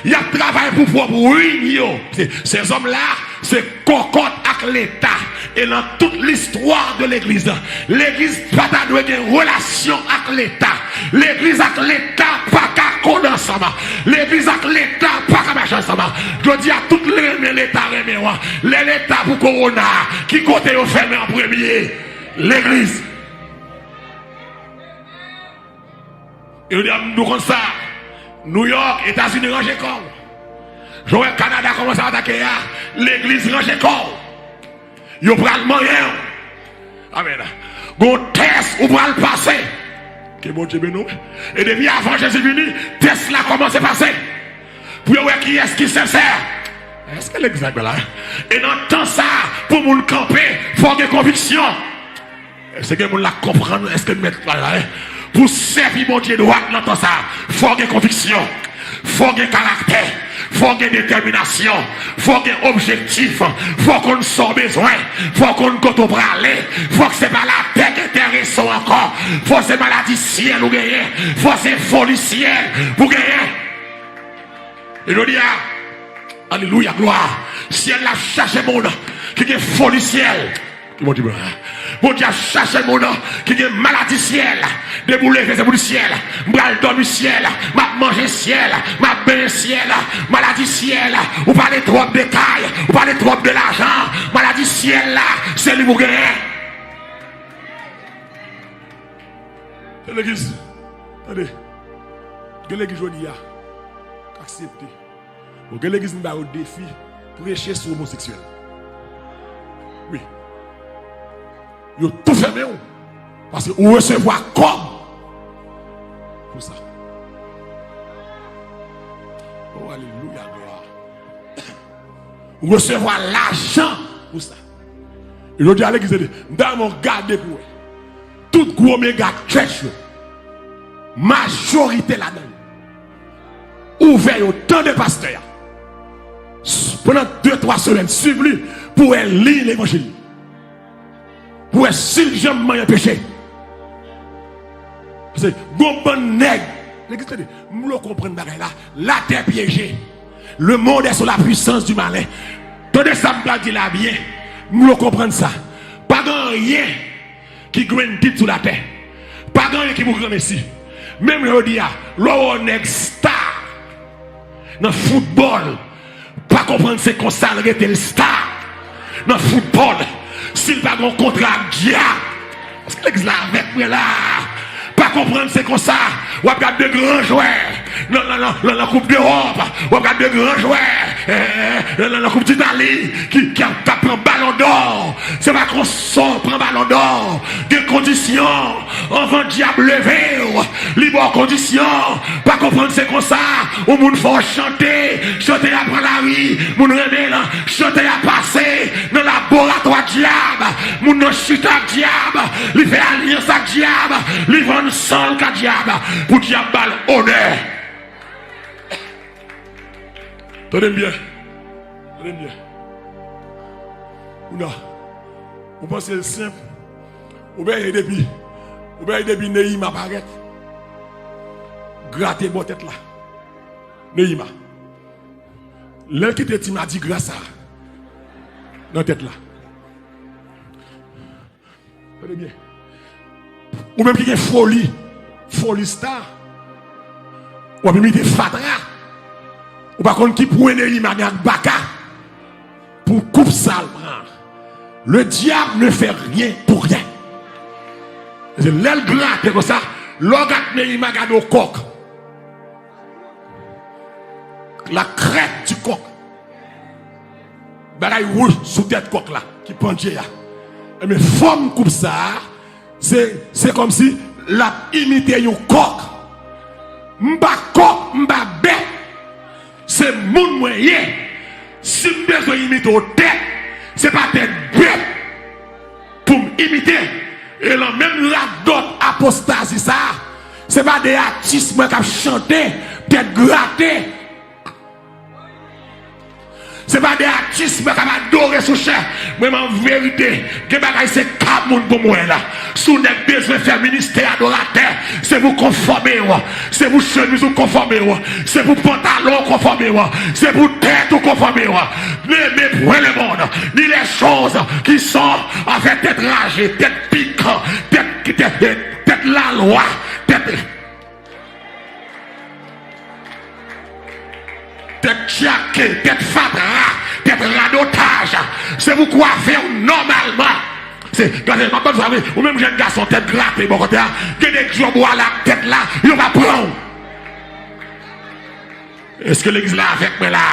Y ap travay pou pwòp win yo. Se, sèzòm la, se kòkòt ak Leta. E nan tout listwa de legliz, legliz pa ta dwe gen relasyon ak Leta. Legliz ak Leta pa ka konn ansanm. Legliz ak Leta pa ka mache ansanm. Jodi a, tout renmen Leta renmen w. Lè Leta pou kowona, ki kote yo fèmen an premye? Legliz. E yo di, "A, nou konn sa. New York, Etazini, ranje kò w." Jan w wè Kanada kòmanse atake a, legliz, ranje kò w. Yo pral manyen w. Amèn. Gon tès ou pral pase. Ke Bondye beni w. E depi avan Jezi vini, tès la kòmanse pase. Pou yo wè kiyès ki sensè. Èske legliz la la? E nan tan sa, pou moun kanpe, fò gen konviksyon. Èske gen moun la k konprann? Èske mèt la la? Pou sèvi Bondye dwat nan tan sa, fò gen konviksyon, fò gen karaktè, fò gen detèminasyon, fò gen objektif, fò konn sa w bezwen, fò konn kote w prale, fò k se pa latè k enterese w ankò, fò se maladi syèl ou genyen, fò se foli syèl ou genyen. E jodi a, alelouya, glwa, syèl la chache moun ki gen foli syèl. Ki Bondye beni. Bondye ap chache moun ki gen maladi syèl. Depi w leve, se pou di syèl. M pral dòmi syèl. M ap manje syèl. M ap benyen syèl. Maladi syèl. Ou pale twòp de kay. Ou pale twòp de lajan. Maladi syèl la, se li pou genyen. Se legliz. Tande. Gen legliz jodi a k aksepte. Bon, gen legliz m ba yo defi, preche sou omoseksyèl. Wi. Yo tou fèmen w. Paske ou resevwa kòb pou sa. Oh, alelouya, glwa. Ou resevwa lajan pou sa. E jodi a legliz de Dye, m ta renmen w gade pou wè. Tout gwo mega chèch yo, majorite ladan yo, ouvè yo, tande pastè a. Pandan de, twa semèn, swiv li pou wè liy levanjil. Pou wè si l janm manyen peche. Paske gon bann nèg, legliz tande, m vle w konprann bagay la. Latè pyeje. Le monde est sous la puissance du malin. Tande sa m pral di la byen. M vle w konprann sa. Pa gen anyen ki granditik sou latè. Pa gen anyen ki pou granmesi. Menm jodi a, lè w wè yon nèg star nan foutbòl, pa konprann se konsa l rete l star nan foutbòl. Si l pa gen yon kontra ak dyab, èske legliz la avèk mwen la? Pa konprann se konsa w ap gade de gran jwè nan, nan, nan, nan, nan Koup Dewòp, w ap gade de gran jwè, eh, nan, nan, nan Koup Ditali ki, ki ap, k ap pran balon dò. Se pa konsa w pran balon dò. Gen kondisyon. Anvan dyab leve w, li ba w kondisyon. Pa konprann se konsa. Yon moun fè w chante, chante a pran lari, moun renmen l. Chante a pase nan laboratwa dyab. Moun nan chita ak dyab, li fè alyans ak dyab, li vann san l ka dyab pou dyab ba l onè. Tande m byen. Tande m byen. Ou nan, ou panse l senp? Ou byen depi, ou byen depi Neyima parèt, grate bò tèt la. Neyima. Lè l kite ti madigra sa nan tèt la. Tande byen. Ou menm ki gen foli, foli star, w ap imite fatra. Ou pa konn ki pwen Neyima gen ak baka pou koup sa l pran. Le diable ne fait rien pour rien. Se lè l grate konsa, lè w gade Neyima gade w kòk. La crête du coq. Bagay wouj sou tèt kòk la ki pandye a. Ebyen, fòm koup sa a, se, se kòmsi l ap imite yon kòk. M pa kòk, m pa bèt. Se moun mwen ye. Si m bezwen imite yon tèt, se pa tèt bèt pou m imite. E lan menm radòt apostazi sa a, se pa de atis mwen k ap chante tèt grate. Se pa de atis mwen k ap adore sou chè. Mwen, an verite, gen bagay se ka moun pou mwen la. Si w nèk bezwen fè ministè adoratè, se pou konfòme w. Se pou chemiz ou konfòme w. Se pou pantalon ou konfòme w. Se pou tèt ou konfòme w. Ne méprenez point le monde, ni les choses qui sont, anfen, tèt raje, tèt pikan, tèt, tèt, tèt lalwa, tèt Tèt tchake, tèt fatra, tèt radotaj. Se pou kwafe w nòmalman. Se, gade, m ap ban sa vre. Ou menm jèn gason, tèt grate bò kote a. Gen de djòb w ale ak tèt la, yo pa pran w. Èske legliz la avèk mwen la?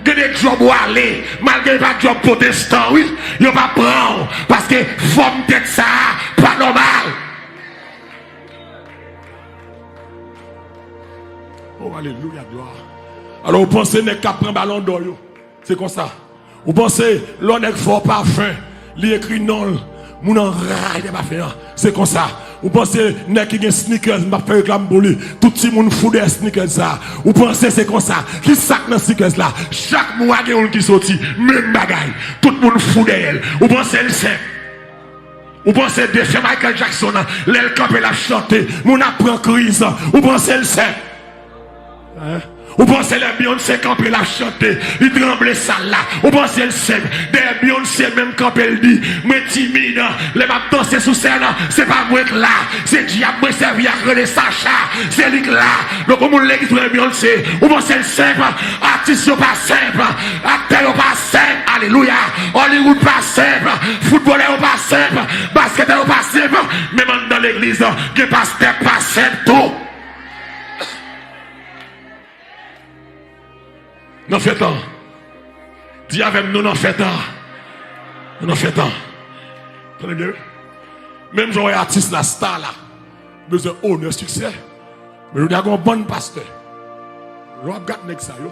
Gen de djòb w ale, malgre e pa djòb pwotestan, wi, yo pa pran w. Paske fòm tèt sa a pa nòmal. Oh, alelouya, glwa. Alò, ou panse nèg k ap pran balon dò yo, se konsa. Ou panse lè yon nèg fè w pafen, li ekri non l, moun anraje de pafen an, se konsa. Ou panse nèg ki gen sneakers, m p ap fè reklam pou li, tout timoun fou dèyè sneakers sa. Ou panse se konsa. Ki sa k nan sneakers la? Chak mwa gen youn ki soti, menm bagay. Tout moun fou dèyè l. Ou panse l senp? Ou panse defen Michael Jackson an, lè l kanpe l ap chante, moun ap pran kriz, ou panse l senp? Hein? Ou panse lè Beyoncé kanpe l ap chante, li tranble sal la, ou panse l senp? Dèyè Beyoncé menm kanpe l di, mwen timid, lè m ap danse sou sèn, se pa mwen k la, se dyab mwen sèvi ak rele Sacha, se li k la. Donk, yon moun legliz prè Beyoncé, ou panse l senp? Atis yo pa senp, aktè yo pa senp, alelouya. Hollywood pa senp, foutbolè yo pa senp, basketè yo pa senp, menm anndan legliz, gen pastè k pa senp tou. Nan fen tan. Di avè m, nou nan fen tan. Nou nan fen tan. Tande byen, wi. Menm jan w wè atis la, sta la, bezwen onè, siksè. Men jodi a gen yon bann pastè. Lè w ap gad nèg sa yo,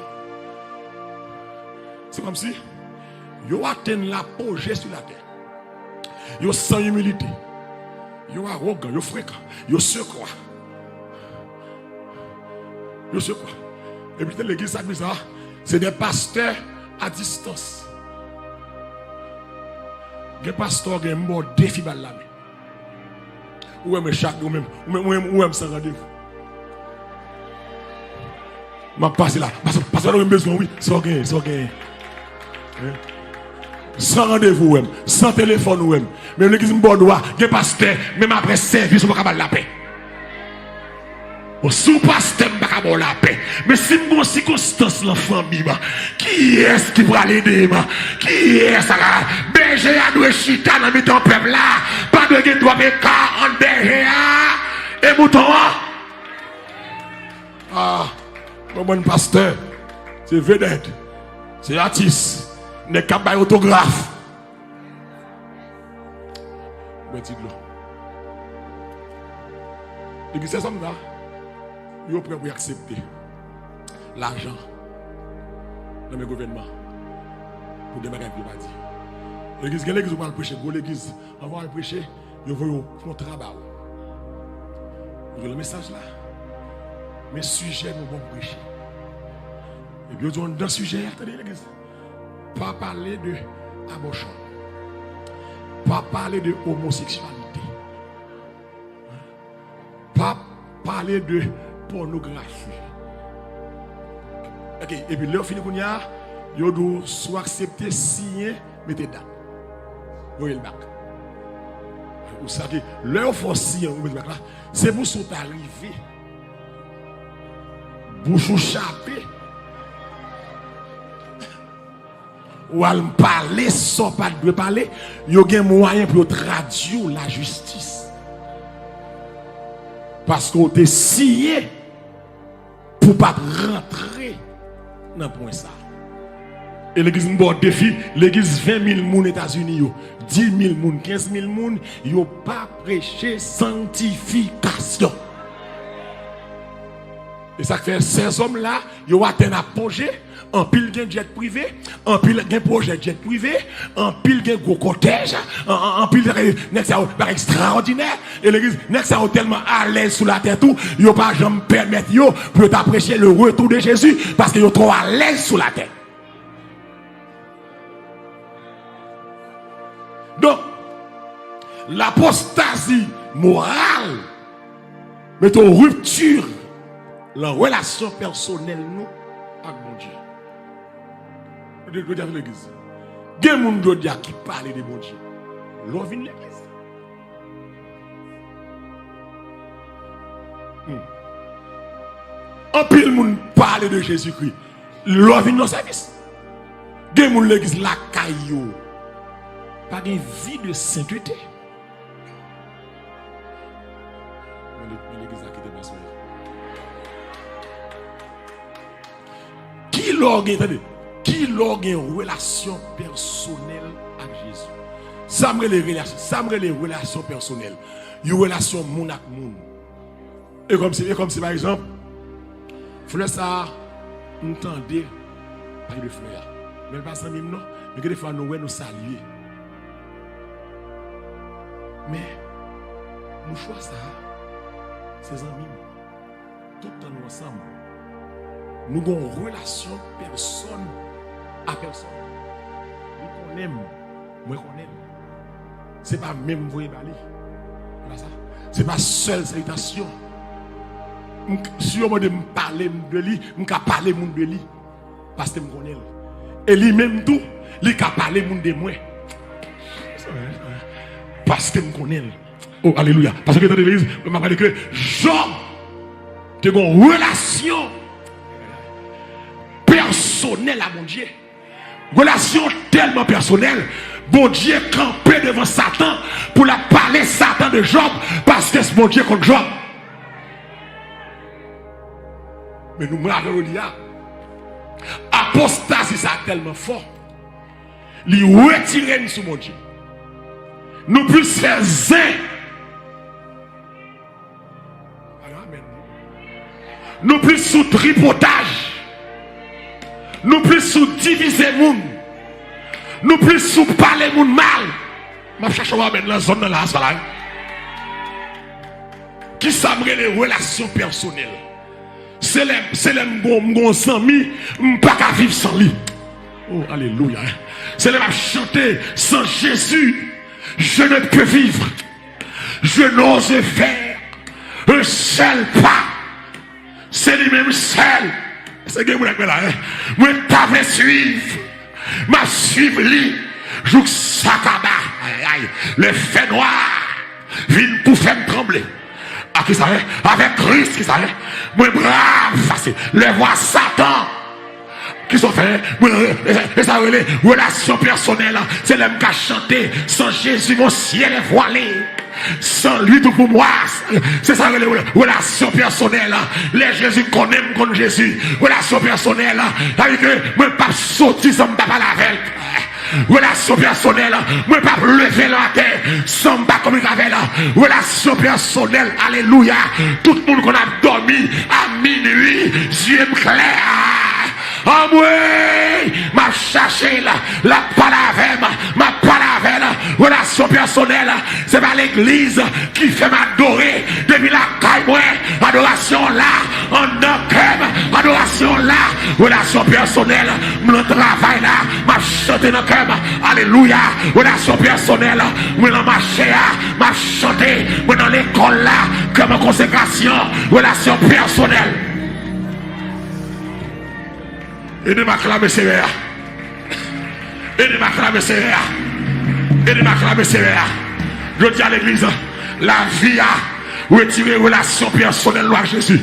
se kòmsi yo atenn lapoje sou latè. Yo san imilite. Yo awogan, yo frekan, yo sekwa. Yo sekwa. Epi te legliz sa bizarre, c'est des pasteurs à distance. Gen pastè gen m ba w defi bal la men. Ou wè mwen chak, ou menm, ou menm, ou menm, ou wè m san randevou. M ap pase la. Pastè, pastè, nou bezwen wi. Sa w genyen, sa w genyen. Hein? San randevou, ou wè m. San telefòn, ou wè m. Men legliz m ba w dwa. Gen pastè, menm apre sèvis, ou pa ka ba l lapè. Bon, si w pastè, m pa ka ba w lapè. Men si m gon sikonstans nan fanmi m, kiyès ki pral ede m? Kiyès a ka? Bèje a dwe chita nan mitan pèp la. Pa dwe gen twòp eka ant bèje a e mouton an. Ah, konprann pastè, se vedèt, se atis, nèg k ap bay otograf. Bwè ti dlo. Epi se zòm la, yo prè pou y aksepte lajan nan men gouvènman pou gen bagay pou yo pa di. Legliz, gen legliz ou pral preche, gwo legliz, anvan w al preche, yo voye yon kontra ba ou. Ou di l mesaj la, men sijè nou bon pou preche. Epi yo di w anndan sijè a, tande legliz. Pa pale de abòsyon. Pa pale de omoseksyalite. Pa pale de pònografi. Ok, epi lè yo fini kounye a, yo di w si w aksepte siyen, mete dat. Voye l bak. Ou sa ke lè yo fè w siyen, ou mete bak la, se pou si w ta rive. Bouch ou chape. Ou al pale sa w pa t dwe pale, yo gen mwayen pou yo tradui w lajistis. Paske w te siyen pou w pa t rantre nan pwen sa a. E legliz m ba w defi, legliz ven mil moun Etazini yo, di mil moun, kenz mil moun, yo pa preche sanktifikasyon. E sa k fè sèzòm la, yo atenn apoje, anpil gen djèt prive, anpil gen pwojè djèt prive, anpil gen gwo kòtèj, an-, an-, anpil nèg sa yo, bagay ekstraòdinè. E legliz, nèg sa yo tèlman alèz sou latè tou, yo pa janm pèmèt yo pou yo ta preche le retour de Jésus, paske yo twò alèz sou latè. Donk, lapostazi moral mete yon ripti nan relasyon pèsonèl nou ak Bondye. Yo di, yo di avèk legliz. Gen moun jodi a ki pale de Bondye. Lè w vin legliz. Hmm. Anpil moun pale de Jezikri. Lè w vin nan sèvis. Gen moun legliz lakay yo. Pa gen vi de sentete. Men le-, men legliz la kite pastè a. Kilè w gen, tande, kilè w gen relasyon pèsonèl ak Jezi? Sa m rele relasyon, sa m rele relasyon pèsonèl. Yon relasyon moun ak moun. E kòmsi, e kòmsi, pa egzanp, flè sa a, m tande pale de flè a. Men l pa zanmi m non. Men gen defwa nou wè, nou salye. Men, mouchwa sa a, se zanmi m. Tout tan nou ansanm, nou gen yon relasyon pèsòn a pèsòn. Li konnen m, mwen konnen l. Se pa men m voye ba li. Se pa sa. Se pa sèl salitasyon. M, si yo mande m pale m de li, m ka pale moun de li. Paske m konnen l. E li menm tou, li ka pale moun de mwen. Paske m konnen l. Oh, alelouya. Paske tande legliz, m ap pale ke Jòb te gen yon relasyon pèsonèl a Bondye. Relasyon tèlman pèsonèl, Bondye kanpe devan Satan pou l ap pale Satan de Jòb, paske Bondye konn Jòb. Men nou mare yo li a. Apostazi sa tèlman fò. Li retire n sou Bondye. Nou plis fè zen Nou plis sou tripotaj. Nou plis sou divize moun. Nou plis sou pale moun mal. M ap chache yon amèn nan zòn nan la, sa la. Kisa m rele relasyon pèsonèl? Se lè, se lè m gon, m gon zanmi, m pa ka viv san li. Oh, alelouya. Se lè m ap chante, sans Jésus, je ne peux vivre. Je n'ose faire un seul pas. Se li menm sèl. Se gen moun ak mwen la, hein? Mwen ta vle swiv. M ap swiv li jouk sa kaba. Ay, ay, lè fènwa vin pou fè m tranble. A kisa, hein? Avèk Kris, kisa, hein? Mwen brav fasil. Lè vwa Satan. Kisa w fè, hein? Mwen, e, e, e sa rele relasyon pèsonèl. Se lè m ka chante, sans Jésus, mon ciel est voilé. Sans lui, tout pour moi. Se sa rele rela-, relasyon pèsonèl. Lè Jezi konnen m konn Jezi. Relasyon pèsonèl. Sa vle di ke mwen p ap soti san m pa pale avè l. Relasyon pèsonèl. Mwen p ap leve l atè san m pa kominike avè l. Relasyon pèsonèl. Alelouya. Tout moun konn ap dòmi a minui. Zye m klè. Anmwey! M ap chache l, l ap pale avè m, m ap pale avè l. Relasyon pèsonèl, se pa legliz ki fè m adore. Depi lakay mwen, adorasyon la, anndan kè m, adorasyon la. Relasyon pèsonèl, m nan travay la, m ap chante nan kè m. Alelouya! Relasyon pèsonèl, mwen nan mache a, m ap chante, mwen nan lekòl la, kè m an konsekrasyon. Relasyon pèsonèl. Ede m aklame Seyè a. Ede m aklame Seyè a. Ede m aklame Seyè a. Jodi a legliz, lavi a retire relasyon pèsonèl nou ak Jezi.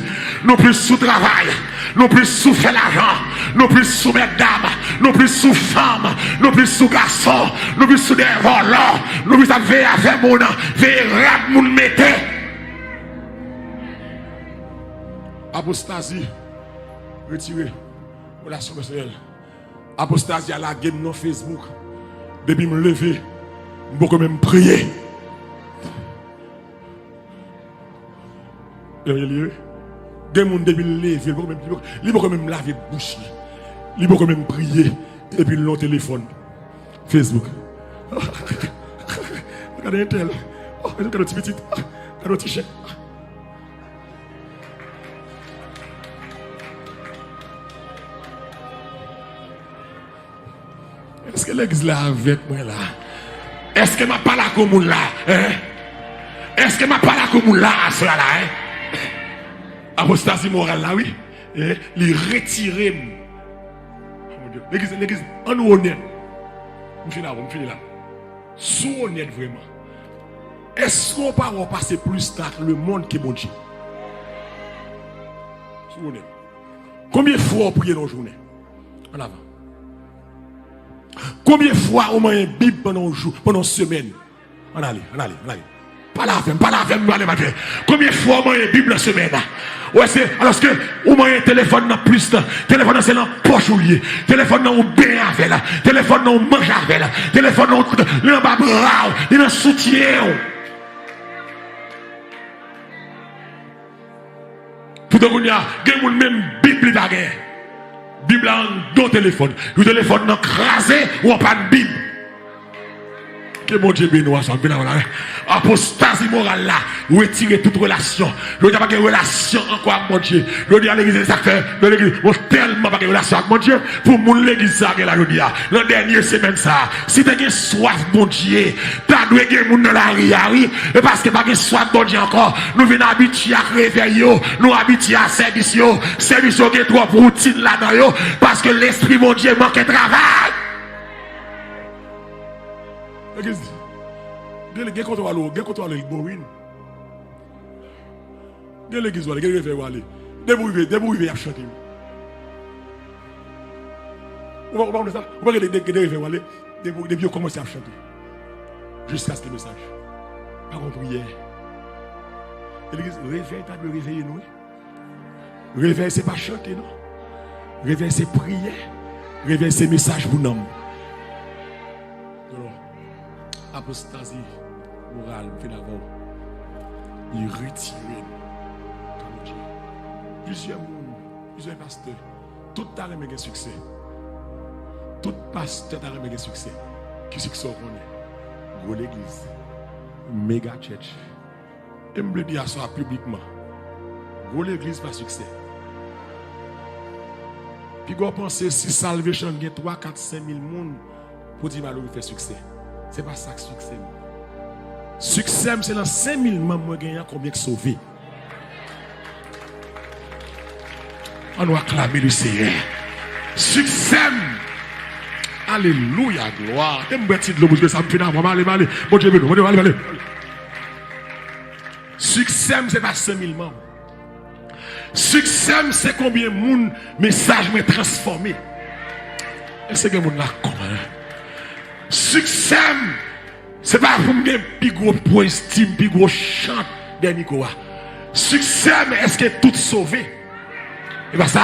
Nou plis sou travay, nou plis sou fè lajan, nou plis sou mètdam, nou plis sou fanm, nou plis sou gason, nou plis sou dèyè vòlò, nou plis ap veye afè moun, veye rad moun mete. Apostazi. Retire relasyon pèsonèl. Apostazi a lage m nan Facebook. Depi m leve, m poko menm priye. Gen, gen, gen moun depi l leve, li poko menm, li poko, li poko menm lave bouch li. Li poko menm priye. Epi l nan telefòn. Facebook. Gade entèl. Oh, gade yon ti pitit. Gade yon ti chen. Èske legliz la avèk mwen la? Èske m ap pale ak yon moun la? Hein? Èske m ap pale ak yon moun la aswè a la? Hein? Apostazi moral la, wi. Hein? Li retire m. Oh, mon Dieu. Legliz, legliz, ann nou onèt. M fini la, m fini la. Si w onèt vrèman, èske w pa wè w pase plis tan ak lemonn ke Bondye? Si w onèt. Konbyen fwa w priye nan yon jounen? Ann avan. Konbyen fwa w manyen Bib pandan yon jou, pandan yon semèn? Ann ale, ann ale, ann ale. Pale avè m, pale avè m, nou ale, pale. Konbyen fwa w manyen Bib nan semèn nan? Ou wè se, alòske ou manyen telefòn nan plis tan. Telefòn nan se nan pòch ou l ye. Telefòn nan ou benyen avè l. Telefòn nan ou manje avè l. Telefòn nan ou, li anba bra w, li nan soutyen w. Poutan kounye a, gen moun menm Bib li pa genyen. Bib la anndan telefòn. Jou telefòn nan kraze, ou anpann Bib. Ke Bondye beni w aswè a, m vin avè w la. Apostazi moral la, retire tout relasyon. Jodi a pa gen relasyon ankò ak Bondye. Jodi a legliz, se sa k fè, nan legliz, mwen tèlman pa gen relasyon ak Bondye. Pou moun legliz sa gen la jodi a, nan dènye semèn sa, si te gen swaf Bondye, ta dwe gen moun nan lari a, wi. E paske pa gen swaf Bondye ankò, nou vin abitye ak revèy yo, nou abitye a sèvis yo. Sèvis yo gen twòp woutin ladan yo, paske lespri Bondye manke travay. Legliz, gen, gen kote w ale, gen kote w ale, l boring. Gen legliz w ale, gen revèy w ale. Depi w rive, depi w rive, y ap chante. Ou pa, ou pa konn sa? Ou pa gen de, de, de revèy w ale, depi, depi yo kòmanse ap chante. Jiskaske mesaj. Pa gon priyè. Legliz, revèy ta dwe reveye nou, wi. Revèy se pa chante, non. Revèy se priyè. Revèy se mesaj pou nanm. Alò, apostazi moral, m fini avè w. Li retire n. Ka Bondye. Plizyè moun, plizyè pastè, tout ta renmen gen siksè. Tout pastè ta renmen gen siksè. Ki siksè w konnen? Gwo legliz, mega chèch. E m vle di aswè a piblikman, gwo legliz pa siksè. Piga w panse si Salvation gen twa, kat, senk mil moun pou di Malory fè siksè. Se pa sa k siksè m. Siksè m se nan senk mil manm mwen genyen an, konbyen k sove. Ann nou aklame Leseyè. Siksè m. Alelouya, glwa. E m bwè ti dlo bouch mwen sa, m fin avè w. M ale, m ale. Bondye beni w. Bondye, m ale, m ale. Siksè m se pa senk mil manm. Siksè m se konbyen moun mesaj mwen transfòme. Èske gen moun la k konprann? Siksè m se pa pou m gen pi gwo pwen estim, pi gwo chant dèyè mikwo a. Siksè m, èske tout sove? E pa sa.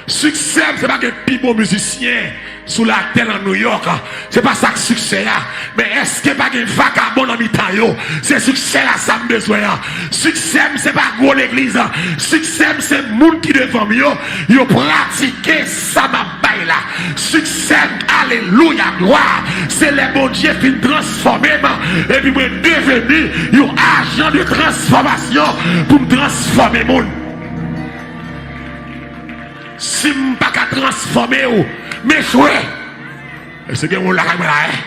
Siksè m, se pa gen pi bon mizisyen sou latè nan New York. Se pa sa k siksè a. Men èske pa gen vagabon nan mitan yo? Se siksè a sa m bezwen an. Siksè m, se pa gwo legliz. Siksè m, se moun ki devan m yo, yo pratike sa m ap bay la. Siksè m, alelouya, glwa, se lè Bondye fin transfòme m, epi mwen deveni yon ajan de transfòmasyon pou m transfòme moun. Si m pa ka transfòme w, m echwe. Èske gen moun lakay mwen la, en?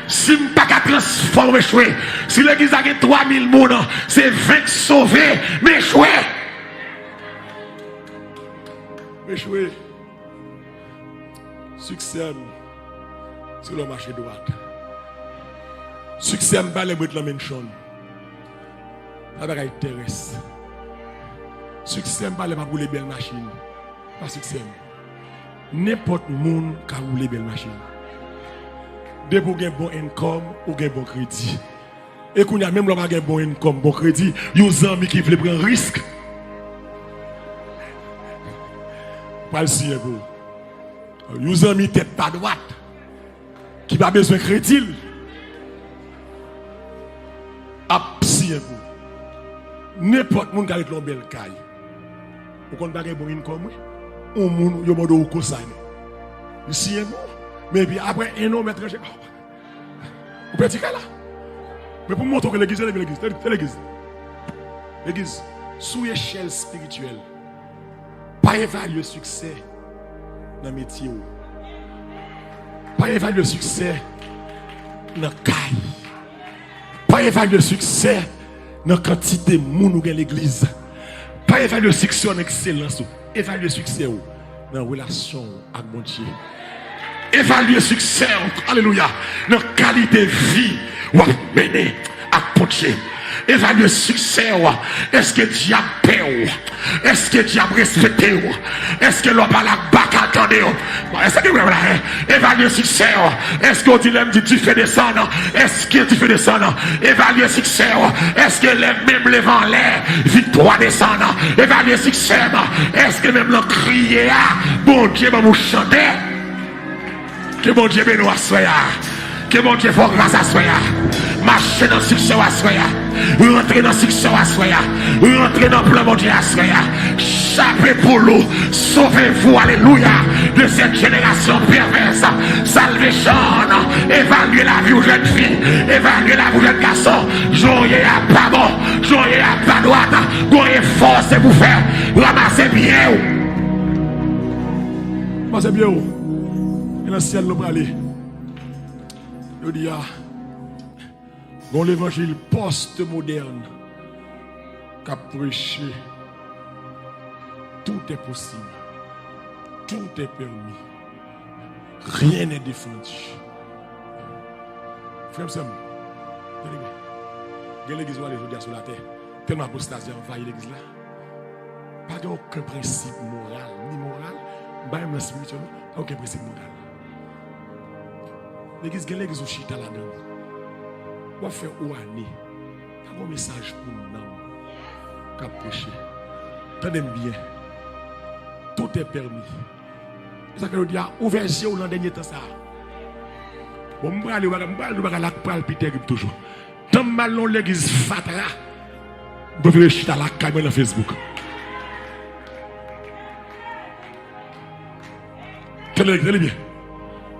Si m pa ka transfòme w, m echwe. Si legliz la gen twa mil moun, se ven k sove, m echwe. M echwe. Siksè m, se lè w mache dwat. Siksè m pa lè m ret nan mansion. Pa bagay terès. Siksè m pa lè m ap woule bèl machin. Pa siksè m. Nenpòt moun ka woule bèl machin. Depi w gen bon income, ou gen bon kredi. E kounye a, menm lè w pa gen bon income, bon kredi, yon zanmi ki vle pran risk pral siyen pou ou. Yon zanmi tèt pa dwat, ki pa bezwen kredi l, ap siyen pou ou. Nenpòt moun ka ret nan yon bèl kay. Ou konn pa gen bon income, wi. Yon moun, yo mande w cosign. Li siyen pou ou. Men epi apre en an, ou mèt ranje. Ou pèdi kay la. Men pou m montre w ke legliz, legliz, legliz, legliz. Legliz, sou echèl espirityèl, pa evalye siksè nan metye w. Pa evalye siksè nan kay. Pa evalye siksè nan kantite moun ou gen legliz. Pa evalye siksè w nan ekselans ou. Evalye siksè w nan relasyon w ak Bondye. Evalye siksè w, alelouya, nan kalite vi w ap mennen ak Bondye. Evalye siksè w. Èske dyab pè w? Èske dyab respekte w? Èske lè w pale ak baka l tande w? Bon, èske gen pwoblèm la, en? Evalye siksè w. Èske w di lè m di dife desann, èske dife desann? Evalye siksè w. Èske lè m menm leve anlè, viktwa desann? Evalye siksè m. Èske menm lè w kriye a, Bondye ban m yon chante? Ke Bondye beni w aswè a. Ke Bondye fè w gras aswè a. Mache nan siksè w aswè a. Rantre nan siksè w aswè a. Rantre nan plan Bondye aswè a. Chape poul ou. Sauvez-vous, alelouya, de cette génération perverse. Salvation, evalye lavi w jèn fi. Evalye lavi w jèn gason. Jan w ye a pa bon. Jan w ye a pa dwat. Gon efò se pou fè. Ranmase byen w. Ranmase byen w. E nan syèl nou prale. Jodi a, gon levanjil post-modèn k ap preche, tout est possible, tout est permis, rien n'est défendu. Frè m, sè m, tande byen. Gen legliz w ale jodi a sou latè, tèlman apostazi anvayi legliz la. Pa gen okenn prensip moral, ni moral, m pa menm nan espirityèl, non. Pa gen okenn prensip moral. Legliz, gen legliz ou chita ladan l. W ap fè yon ane, pa gen mesaj pou nanm k ap preche. Tande m byen. Tout est permis. E sa k fè yo di a, ouvè je w nan dènye tan sa a. Bon, m prale, m prale, bagay la pral pi terib toujou. Tan m al nan yon legliz fatra, m prefere chita lakay mwen nan Facebook. Tande, tande byen.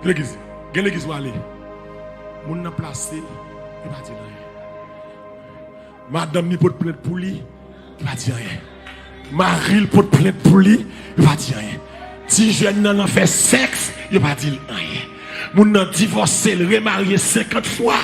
Gen legliz. Gen legliz w ale. Moun nan plase, yo pa di l anyen. Madanm ni pot plent pou li, yo pa di anyen. Mari l pot plent pou li, yo pa di anyen. Ti jèn nan nan fè sèks, yo pa di l anyen. Moun nan divòse, l remarye senkant fwa,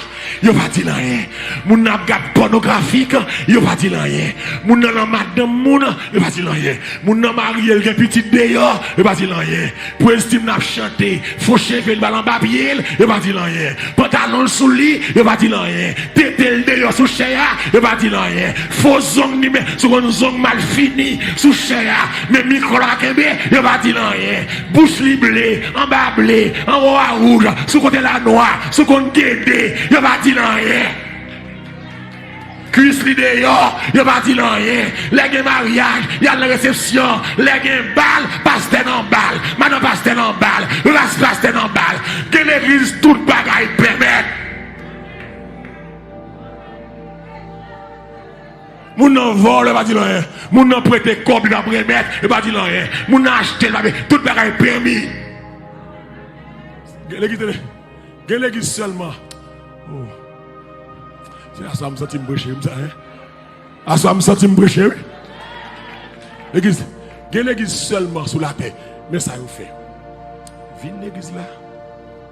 yo pa di l anyen. Moun nan ap gad pònografik, yo pa di l anyen. Moun nan nan madanm moun, yo pa di l anyen. Moun nan marye, l gen pitit deyò, yo pa di l anyen. Prens Tim nan ap chante, fo cheve l ba l anba pye l, yo pa di l anyen. Pantalon l sou li, yo pa di l anyen. Tete l deyò sou chè a, yo pa di l anyen. Fo zong ni men, si w konn zong malfini sou chè a, men mikwo l a kenbe, yo pa di l anyen. Bouch li ble, anba ble, anwo a wouj, sou kote l a nwa, si w konn gede, yo pa di l anyen. Kwis li deyò, yo pa di l anyen. Lè gen maryaj, y al nan resepsyon. Lè gen bal, pastè nan bal, madan pastè nan bal, ras pastè nan bal. Gen legliz, tout bagay pèmèt. Moun nan vòlè, yo pa di l anyen. Moun nan prete kòb, li p ap remèt, yo pa di l anyen. Moun nan achte, li p ap, tout bagay pèmi. Gen legliz, gen legliz sèlman. Oh. Se aswè a m santi m preche, m sa, hein? Aswè a m santi m preche, wi. Legliz, gen legliz sèlman sou latè. Men sa yo fè. Vin legliz la.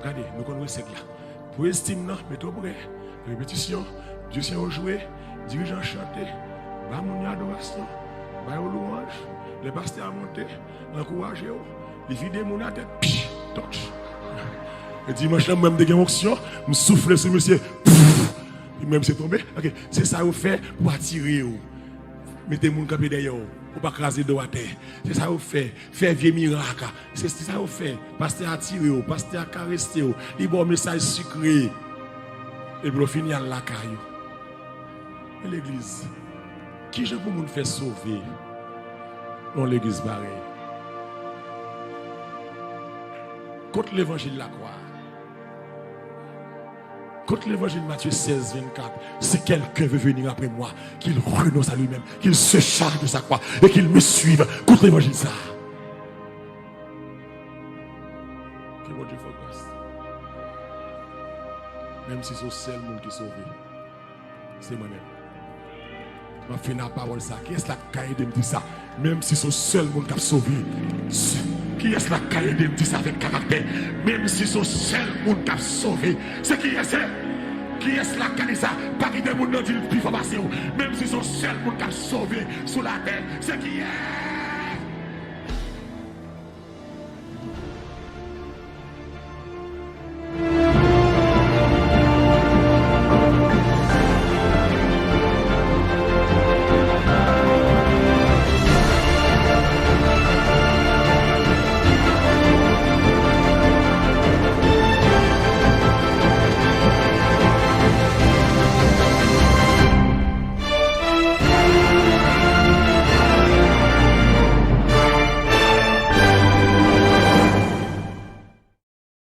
Gade, nou konn resèt la. Pou estim nan, mete w prè. Repetisyon, mizisyè yo jwe, dirijan chante, ba moun yo adorasyon, ba yo lwanj. Lè pastè a monte, ankouraje yo. Li vide moun atè, pch, touch. E dimanch lan, mwen, m te gen onksyon, m soufle sou misye, pff, epi mwen, misye tonbe. Ok, se sa yo fè pou atire yo. Mete moun kanpe dèyè w, pou w pa kraze do w atè. Se sa yo fè, fè vye mirak. Se, se sa yo fè. Pastè a atire w, pastè a karese w, li ba w mesaj sikre. Epi lè w fini al lakay ou. Men legliz, kijan pou moun fè sove nan yon legliz parèy? Kot levanjil lakwa a? Kot levanjil Matye sèz vennkat? Si quelqu'un veut venir après moi, qu'il renonce à lui-même, qu'il se charge de sa croix et qu'il me suive. Kot levanjil sa? Ke Bondye fè w gras. Menm si se yon sèl moun ki sove, se mwen menm. M ap fini ak pawòl sa. Kiyès la k ka ede m di sa? Menm si se yon sèl moun k ap sove. S-, kiyès la k ka ede m di sa avèk karaktè? Menm si se yon sèl moun k ap sove. Se kiyès se? Kiyès la k ka di sa? Pa kite moun nan di l pi fò pase w. Menm si se yon sèl moun k ap sove sou latè. Se kiyès?